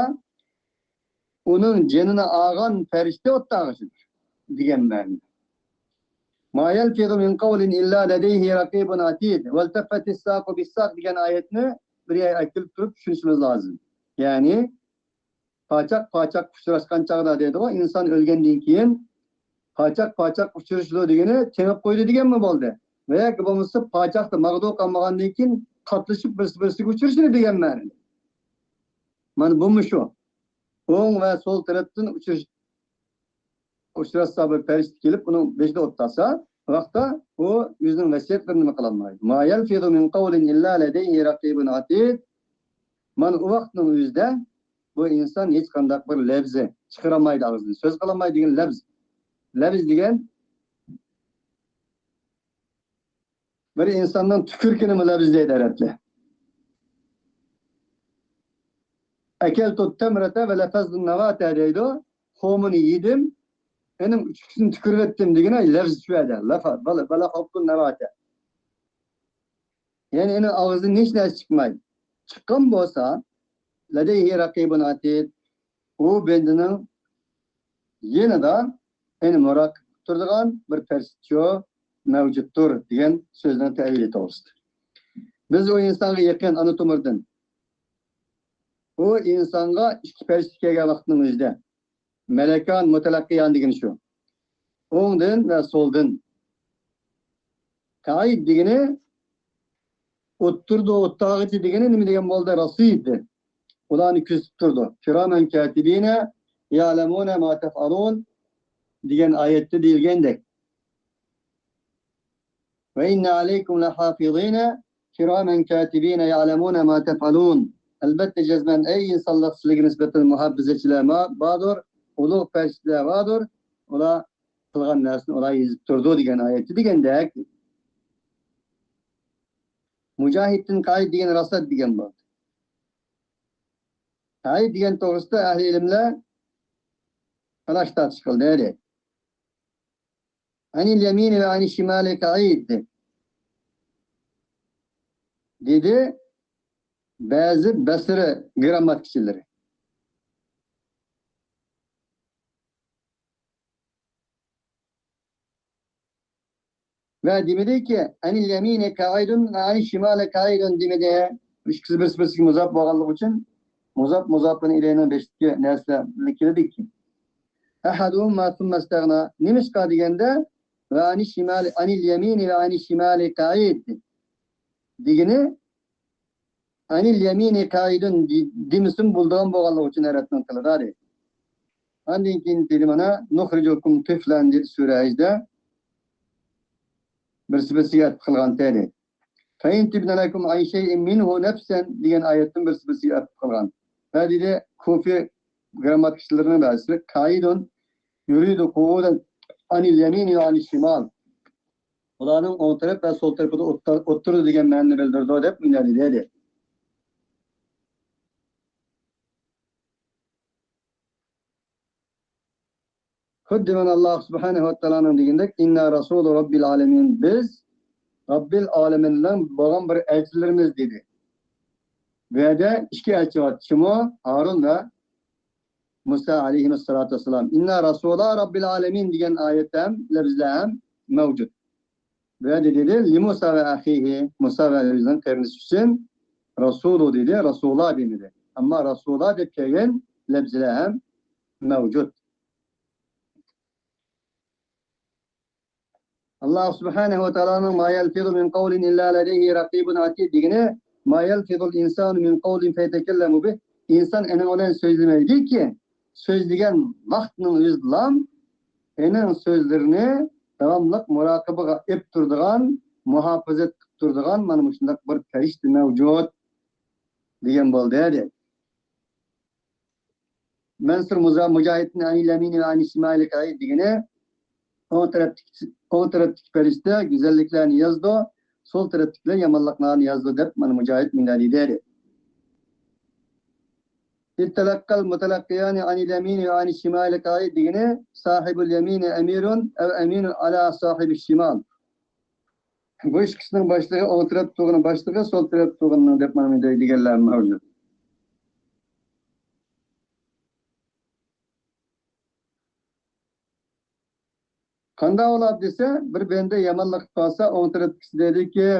ئۇنىڭ جېنىنى ئالغان پەرىشتە ئوتتاغۇچىدۇر دېگەن مەنىدە. ما يلفظ من قول إلا لديه رقيب عتيد. والتفت الساق بالساق دېگەن ئايەتنى بىر يەرگە ئەكېلىپ تۇرۇپ چۈشىنىشىمىز لازىم. يەنى، پاچاق-پاچاق ئۇچراشقان چاغدا دەيدىغۇ، ئىنسان ئۆلگەندىن كېيىن پاچاق-پاچاق ئۇچرىشىدۇ دېگىنى تېڭىپ قويدى دېگەنمۇ بولدى. ۋە ياكى بولمىسا پاچاقتا ماغدۇ قالمىغاندىن كېيىن قاتلىشىپ بىرسى-بىرسىگە ئۇچرىشىدۇ دېگەن مەنىدە. مانا بۇمۇ شۇ. ئوڭ ۋە سول تەرەپتىن ئۇچرىش-، ئۇچراشسا بىر پەرىشتە كېلىپ ئۇنىڭ بېشىدا ئولتۇرسا، ۋاقىتتا ئۇ ئۆزىنىڭ ۋەسىيەتلىرىنى نېمە قىلالمايدۇ. ما يلفظ من قول إلا لديه رقيب عتيد. مانا ئۇ ۋاقىتنىڭ ئۆزىدە بۇ ئىنسان ھېچقانداق بىر لەۋزى چىقىرالمايدۇ ئاغزىدىن. سۆز قىلالمايدۇ دېگەن لەۋز. لەۋز دېگەن بىر ئىنساننىڭ تۈكۈرۈكىنىمۇ لەۋز دەيدۇ ئەرەبلەر. أكلت التمرة ولفظت النواة دەيدۇ. خورمىنى يېدىم، ئېنىڭ ئۈچكۈسىنى تۈكۈرۈۋەتتىم دېگىنى لەۋز شۇ يەردە. لفظ، ولفظت النواة. يەنى ئېنىڭ ئاغزىدىن ھېچ نەرسە چىقمايدۇ. چىققان بولسا، لديه رقيب عتيد، ئۇ بەندىنىڭ يېنىدا، يەنى مۇراقىب تۇرىدىغان بىر پەرىشتە مەۋجۇتتۇر دېگەن سۆزنىڭ تەۋىلى توغرىسىدا. بىز ئۇ ئىنسانغا يېقىن ئانا تومۇردىن. ئۇ ئىنسانغا ئىككى پەرىشتە كەلگەن ۋاقىتنىڭ ئۆزىدە. مەلەكان مۇتەلەققىيان دېگىنى شۇ. ئوڭدىن ۋە سولدىن. قەئىد دېگىنى ئولتۇرىدۇ، ئولتۇرغۇچى دېگىنى نېمە دېگەن بولدى؟ رەسىد. ئۇلارنى كۆزىتىپ تۇرىدۇ. كىرامەن كاتىبىنە يەلەمۇنە ما تەفئەلۇن دېگەن ئايەتتە دېيىلگەندەك. ۋە ئىننە ئەلەيكۇم لەھافىزىنە كىرامەن كاتىبىنە يەلەمۇنە ما تەفئەلۇن. ئەلبەتتە، جەزمەن، ئەي ئىنسانلىق، سىلەرگە نىسبەتەن مۇھاپىزەتچىلەر ما-، باردۇر، ئۇلۇغ پەرىشتىلەر باردۇر. ئۇلار قىلغان نەرسىنى ئۇلار يېزىپ تۇرىدۇ دېگەن ئايەتتە دېگەندەك. مۇجاھىدتىن قەئىد دېگەن رەسەد دېگەن بار. قەئىد دېگەن توغرىسىدا ئەھلى ئىلىملەر تالاش تارتىش قىلدى، دەيدۇ. ئەنىل يەمىنى ۋە ئەنىش شىمالى قەئىد، دېدى بەزى بەسرە گىرامماتىكىچىلىرى. ۋە دېمىدىكى، ئەنىل يەمىنى قەئىدۇن، ئەنىش شىمالى قەئىدۇن دېمىدى. ئىككىسى بىرسى بىرسىگە مۇزاپ بولغانلىقى ئۈچۈن، مۇزاپ، مۇزاپىن ئىلەينىڭ بېشىدىكى نەرسە بىللە كېلىدىكى. ئەھەدۇھۇما سۇممەستەغنا. نېمىشقا دېگەندە، ۋە ئەنىش شىمالى، ئەنىل يەمىنى ۋە ئەنىش شىمالى قەئىد دېگىنى، ئەنىل يەمىنى قەئىدۇن دېمىسىمۇ بولىدىغان بولغانلىقى ئۈچۈن ئەرەبنىڭ تىلىدا، دەيدۇ. ئاندىن كېيىن دېدى، مانا، نۇخرىجۇكۇم تىفلەن دېدى سۈرە ھەجدە. بىرسى بىرسىگە ئەتىپ قىلغان تەدى. فەئىن تىبنە لەكۇم ئەن شەيئىن مىنھۇ نەفسەن دېگەن ئايەتتىن بىرسى بىرسىگە ئەتىپ قىلغان. ۋە دېدى، كۇفى گىرامماتىكىچىلىرىنىڭ بەزىسى، قەئىدۇن يۇرىدۇ قۇئۇدەن ئەنىل يەمىنى ۋە ئەنىش شىمال. ئۇلارنىڭ ئوڭ تەرەپ ۋە سول تەرىپىدە ئولتۇر-، ئولتۇرىدۇ دېگەن مەنىنى بىلدۈرىدۇ دەپ مۇنداق دېدى. خۇددى مانا ئاللا سۇبھانەھۇ ۋە تائالانىڭ دېگىنىدەك، «ئىننا رەسۇلۇ رەببىل ئالەمىن»، بىز رەببىل ئالەمىننىڭ بولغان بىر ئەلچىلىرىمىز دېدى. بۇ يەردە ئىككى ئەلچى بار. كىم ئۇ؟ ھارۇن ۋە مۇسا ئەلەيھىمۇسسالاتۇ ۋەسسالام. «ئىننا رەسۇلا رەببىل ئالەمىن» دېگەن ئايەتتە ھەم، لەپزلەر ھەم مەۋجۇت. بۇ يەردە دېدى، «لىمۇسا ۋە ئەخىھى»، مۇسا ۋە ئۆزىنىڭ قېرىندىشى ئۈچۈن رەسۇلۇ دېدى، رەسۇلا دېمىدى. ئەمما رەسۇلا دەپ كەلگەن لەپزلەر ھەم مەۋجۇت. ئاللا سۇبھانەھۇ ۋە تائالانىڭ «ما يەلفىزۇ مىن قەۋلىن ئىللا لەدەيھى رەقىبۇن ئەتىد» دېگىنى، «ما يەلفىزۇل ئىنسانۇ مىن قەۋلىن فەيەتەكەللەمۇ بىھ»، ئىنسان ئېنىڭ بىلەن سۆزلىمەيدىكى، سۆزلىگەن ۋاقتىنىڭ ئۆزىدىلا ئېنىڭ سۆزلىرىنى داۋاملىق مۇراقىبىغا ئېلىپ تۇرىدىغان، مۇھاپىزەت قىلىپ تۇرىدىغان مانا مۇشۇنداق بىر پەرىشتە مەۋجۇت دېگەن بولدى، دېدى. مەنسۇر مۇزا-، مۇجاھىدتىن ئەنىل يەمىنى ۋە ئەنىش شىمالى قەئىد دېگىنى، ئوڭ تەرەپتىكى، ئوڭ تەرەپتىكى پەرىشتە گۈزەللىكلەرنى يازىدۇ، سول تەرەپتىكىلەر يامانلىقلارنى يازىدۇ دەپ مانا مۇجاھىد مۇنداق دېدى. «ئىتتەلەققەل مۇتەلەققىيانى ئەنىل يەمىنى ۋە ئەنىش شىمالى قەئىد» دېگىنى، «ساھىبۇل يەمىنى ئەمىرۇن ئەۋ ئەمىنۇن ئەلا ساھىبىش شىمال». بۇ ئىككىسىنىڭ باشلىقى، ئوڭ تەرەپ تۇرغىنى باشلىقى، سول تەرەپ تۇرغىنى دەپ مانا مۇنداق دېگەنلەر مەۋجۇت. قانداق بولار دېسە، بىر بەندە يامانلىق قىلىپ قالسا، ئوڭ تەرەپتىكىسى دەيدۇكى،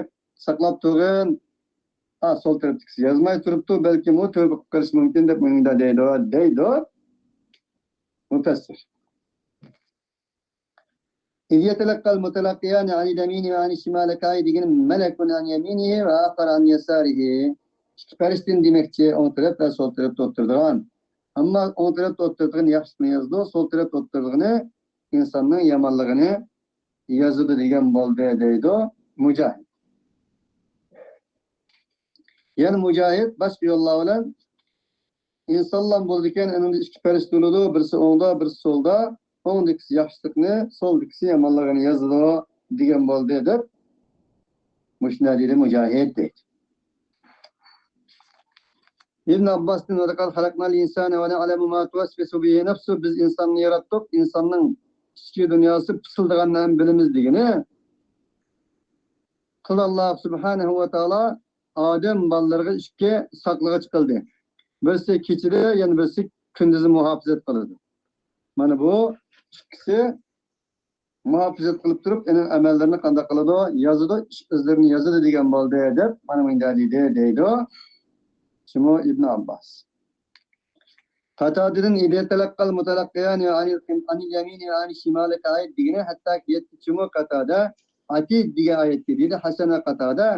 ساقلاپ تۇرغىن. ھا، سول تەرەپتىكىسى يازماي تۇرۇپتۇ، بەلكىم ئۇ تۆۋە قىلىپ قېلىشى مۇمكىن دەپ مۇنداق دەيدۇ، دەيدۇ مۇپەسسىر. «ئىز يەتەلەققەل مۇتەلەققىيانى ئەنىل يەمىنى ۋە ئەنىش شىمالى قەئىد» دېگىنى، «مەلەكۇن ئەن يەمىنىھى ۋە ئاخەر ئەن يەسارىھى». ئىككى پەرىشتىنى دېمەكچى، ئوڭ تەرەپ ۋە سول تەرەپتە ئولتۇرىدىغان. ئەمما ئوڭ تەرەپتە ئولتۇرىدىغىنى ياخشىلىقنى يازىدۇ، سول تەرەپتە ئولتۇرىدىغىنى ئىنساننىڭ يامانلىقىنى يازىدۇ دېگەن بولدى، دەيدۇ مۇجاھىد. يەنە مۇجاھىد باشقا يوللار بىلەن، ئىنسانلار بولىدىكەن، ئېنىڭدا ئىككى پەرىشتە بولىدۇ، بىرسى ئوڭدا، بىرسى سولدا. ئوڭدىكىسى ياخشىلىقنى، سولدىكىسى يامانلىقىنى يازىدۇ دېگەن بولدى دەپ مۇشۇنداق دېدى مۇجاھىد، دەيدۇ. ئىبن ئابباستىن: «ۋە لەقەد خەلەقنەل ئىنسانە ۋە نەئلەمۇ ما تۇۋەسۋىسۇ بىھى نەفسۇھ»، بىز ئىنساننى ياراتتۇق، ئىنساننىڭ ئىچكى دۇنياسى پىسىلدىغاننى ھەم بىلىمىز دېگىنى. قىلدى ئاللا سۇبھانەھۇ ۋە تائالا ئادەم بالىلىرىغا ئىككى ساقلىغۇچى قىلدى. بىرسى كېچىدە، يەنە بىرسى كۈندۈزى مۇھاپىزەت قىلىدۇ. مانا بۇ ئىككىسى مۇھاپىزەت قىلىپ تۇرۇپ، ئېنىڭ ئەمەللىرىنى قانداق قىلىدۇ؟ يازىدۇ، ئىش ئىزلىرىنى يازىدۇ دېگەن بولدى دەپ، مانا مۇنداق دېدى، دەيدۇ. شۇمۇ ئىبن ئابباس. قاتادىدىن: «ئىز يەتەلەققەل مۇتەلەققىيانى ئەنىل، ئەنىل يەمىنى ۋە ئەنىش شىمالى قەئىد» دېگىنى، ھەتتاكى يەتتىچىمۇ قاتادە، «ئەتىد» دېگەن ئايەتتە دېدى ھەسەن ۋە قاتادە،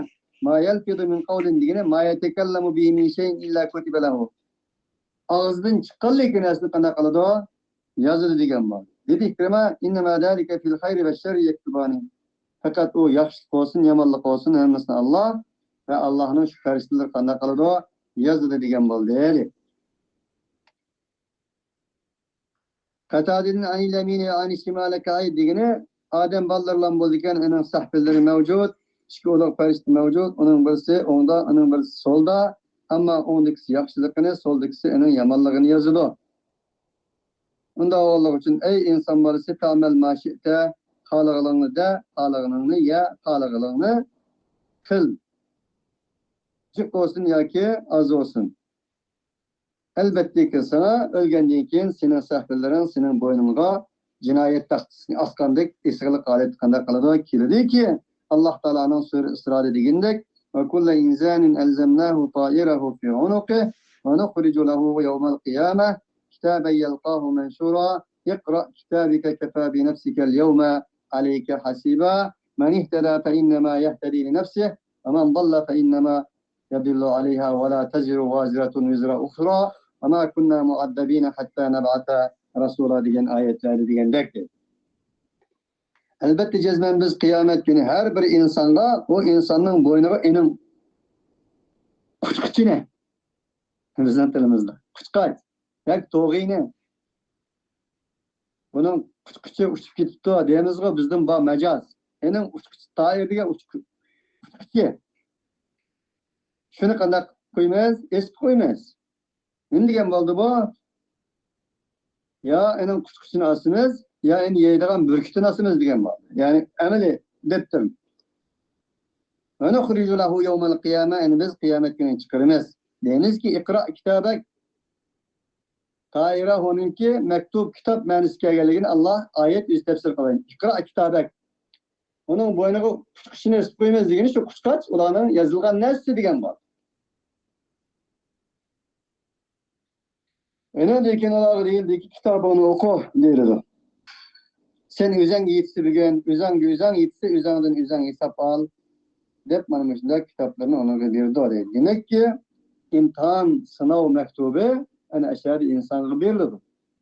«ما يەلفىزۇ مىن قەۋلىن» دېگىنى، «ما يەتەكەللەمۇ بىھى مىن شەيئىن ئىللا كۇتىبە لەھۇ». ئاغزىدىن چىققانلا ئىككى نەرسىنى قانداق قىلىدۇ؟ يازىدۇ دېگەن بار. دېدى ئىكرىمە: «ئىننەما زالىكە فىل خەيرى ۋە شەررى يەكتۇبانى». پەقەت ئۇ ياخشىلىق بولسۇن، يامانلىق بولسۇن، ھەممىسىنى ئاللا ۋە ئاللانىڭ شۇ پەرىشتىلىرى قانداق قىلىدۇ؟ يازىدۇ دېگەن بولدى. قاتادىدىن ئەنىل يەمىنى ۋە ئەنىش شىمالى قەئىد دېگىنى، ئادەم بالىلىرىلا بولىدىكەن، ئۇنىڭ سەھىپىلىرى مەۋجۇت، ئىككى ئۇلۇغ پەرىشتە مەۋجۇت، ئۇنىڭ بىرسى ئوڭدا، ئۇنىڭ بىرسى سولدا، ئەمما ئوڭدىكىسى ياخشىلىقىنى، سولدىكىسى ئۇنىڭ يامانلىقىنى يازىدۇ. ئۇنداق بولغانلىقى ئۈچۈن، ئەي ئىنسان بالىسى، فەئمەل ما شىئتە، خالىغىنىڭنى دە، خالىغىنىڭنى يە، خالىغىنىڭنى قىل. جىق بولسۇن ياكى ئاز بولسۇن. ئەلۋەتتىكى، ساڭا ئۆلگەندىن كېيىن سېنىڭ سەھىپىلىرىڭ سېنىڭ بوينۇڭغا جىنايەت تاختىسىنى ئاسقاندەك ئېسىقلىق ھالەتتە قانداق قىلىدۇ؟ كېلىدۇكى، ئاللا تائالانىڭ سۈرە ئىسرادا دېگىنىدەك، «ۋە كۇللە ئىنسانىن ئەلزەمناھۇ تائىرەھۇ فى ئۇنۇقىھ ۋە نۇخرىجۇ لەھۇ يەۋمەل قىيامەھ كىتابەن يەلقاھۇ مەنشۇرا. اقرأ كتابك كفى بنفسك اليوم عليك حسيبا. من اهتدى فإنما يهتدي لنفسه ومن ضل فإنما يضل عليها ولا تزر وازرة وزر أخرى وما كنا معذبين حتى نبعث رسولا» دېگەن ئايەتلەردە دېگەندەك. ئەلۋەتتە، جەزمەن بىز قىيامەت كۈنى ھەر بىر ئىنسانغا، ئۇ ئىنساننىڭ بوينىغا ئېنىڭ قۇچقۇچىنى، بىزنىڭ تىلىمىزدا قۇچقاچ ياكى توغىنى، بۇنىڭ قۇچقۇچى ئۇچۇپ كېتىپتۇ دەيمىزغۇ، بىزدىن بار مەجاز. ئېنىڭ ئۇچقۇچى، تائىر دېگەن ئۇچقۇچى. شۇنى قانداق قويىمىز؟ ئېسىپ قويىمىز. نېمە دېگەن بولدى بۇ؟ يا ئېنىڭ قۇچقۇچىنى ئاسىمىز، يا ئەمدى يەيدىغان بۈركۈتىنى ئاسىمىز دېگەن بار. يەنى ئەمەلىي دەپتىرىم. ونخرج له يوم القيامة، يەنى بىز قىيامەت كۈنى چىقىرىمىز. دەيمىزكى، اقرأ كتابك. تاھىرە ھونىڭكى مەكتۇب، كىتاب مەنىسى كەلگەنلىكىنى ئاللا ئايەت ئۆزى تەپسىر قىلغان. اقرأ كتابك. ئۇنىڭ بوينىغا قۇچقۇچىنى ئېسىپ قويىمىز دېگىنى شۇ قۇچقاچ، ئۇلارنىڭ يېزىلغان نەرسىسى دېگەن بار. ئۇنىڭدىن كېيىن ئۇلارغا دېيىلدىكى، كىتابىڭنى ئوقۇ دېيىلىدۇ. سەن ئۆزۈڭگە يېتىسە بۈگۈن، ئۆزۈڭگە ئۆزۈڭ يېتىسە ئۆزۈڭدىن ئۆزۈڭ ھېساب ئال، دەپ مانا مۇشۇنداق كىتابلىرىنى ئۇنىڭغا بېرىدۇ دەيدۇ. دېمەككى، ئىمتىھان، سىناۋ مەكتۇبى ئەنە ئەشەدە ئىنسانغا بېرىلىدۇ.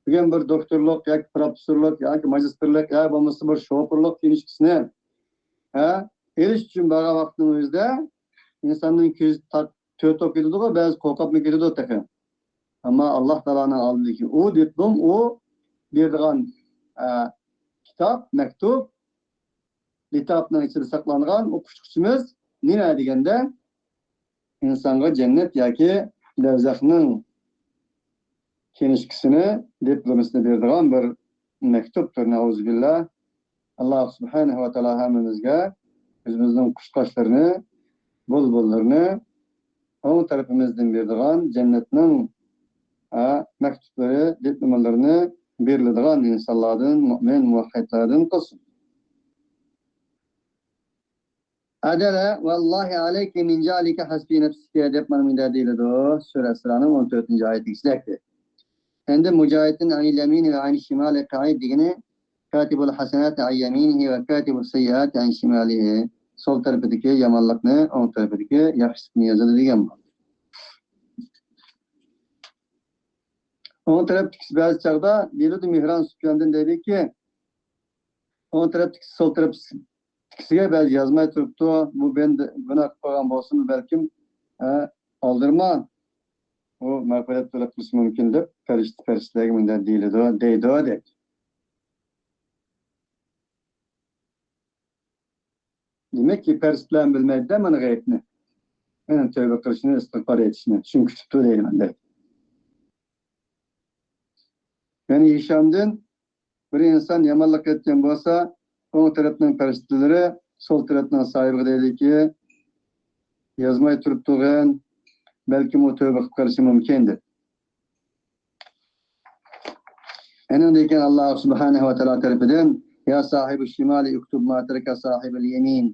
بۈگۈن بىر دوكتورلۇق ياكى پروفېسسورلۇق ياكى ماگىستىرلىق يا بولمىسا بىر شوپۇرلۇق كىنىشكىسىنى، ھە، ئېلىش ئۈچۈن بارغان ۋاقىتنىڭ ئۆزىدە ئىنساننىڭ كۆزى تارت-، تۆت بولۇپ كېتىدىغۇ، بەزى قورقۇپمۇ كېتىدۇ تېخى. ئەمما ئاللا تائالانىڭ ئالدىدىكى ئۇ دىپلوم، ئۇ بېرىدىغان، ئە، كىتاب، مەكتۇپ، لىتاپنىڭ ئىچىدە ساقلانغان ئۇ قۇچقۇچىمىز نېمە دېگەندە، ئىنسانغا جەننەت ياكى دوزاخنىڭ كىنىشكىسىنى، دىپلومىسىنى بېرىدىغان بىر مەكتۇپتۇر. نەئۇزۇبىللا. ئاللا سۇبھانەھۇ ۋە تائالا ھەممىمىزگە ئۆزىمىزنىڭ قۇشقاچلىرىنى، بۇلبۇللىرىنى ئوڭ تەرىپىمىزدىن بېرىدىغان جەننەتنىڭ، ھە، مەكتۇپلىرى، دىپلومىلىرىنى بېرىلىدىغان ئىنسانلاردىن، مۇئمىن، مۇۋەھھىدلاردىن قىلسۇن. ئەدەلە، ۋەللاھى ئەلەيكى مىن جەئلىكە ھەسبى نەفسىكە دەپ مانا مۇنداق دېيىلىدۇ. سۈرە ئىسرانىڭ ئون تۆتىنچى ئايىتىدىكىسىدەك. ئەندى مۇجاھىدتىن ئەنىل يەمىنى ۋە ئەنىل شىمالى قەئىد دېگىنى، كاتىبۇل ھەسەناتى ئەن يەمىنىھى ۋە كاتىبۇس سەييئاتى ئەن شىمالىھى. سول تەرىپىدىكى يامانلىقنى، ئوڭ تەرىپىدىكى ياخشىلىقنى يازىدۇ دېگەن بار. ئوڭ تەرەپتىكىسى بەزى چاغدا دېيىلىدۇ، مېھران سۇپياندىن دەيدۇكى، ئوڭ تەرەپتىكىسى سول تەرەپ ئىككىسىگە بەزى يازماي تۇرۇپتۇ. بۇ بەندە گۇناھ قىلىپ قويغان بولسىمۇ بەلكىم، ھە، ئالدىرىما. ئۇ مەغپىرەت تەلەپ قىلىشى مۇمكىن دەپ پەرىشتە، پەرىشتىلەرگە مۇنداق دېيىلىدۇ، دەيدۇ، دەيدۇ. دېمەككى، پەرىشتىلەرمۇ بىلمەيدۇ-دە مانا غەيىبنى. مېنىڭ تەۋبە قىلىشنى، ئىستىغپار ئېيتىشنى چۈشۈڭ كۈتۈپتۇ دەيدۇ مەندە. يەنى ھىشامدىن بىر ئىنسان يامانلىق ئەتكەن بولسا، ئوڭ تەرەپنىڭ پەرىشتىلىرى سول تەرەپنىڭ ساھىبىغا دەيدۇكى، يازماي تۇرۇپتۇغىن، بەلكىم ئۇ تەۋبە قىلىپ قېلىشى مۇمكىن دەپ. ئەنىڭدىن كېيىن ئاللا سۇبھانەھۇ ۋە تائالا تەرىپىدىن، يا ساھىبۇ شىمالى ئۇكتۇب ما تەرەكە ساھىبۇل يەمىن.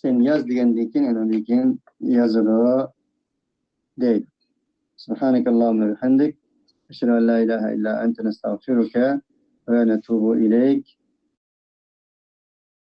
سەن ياز دېگەندىن كېيىن، ئەنىڭدىن كېيىن يازىدۇ. دەيدۇ. سبحانك اللهم وبحمدك، أشهد أن لا إله إلا أنت، نستغفرك ونتوب إليك.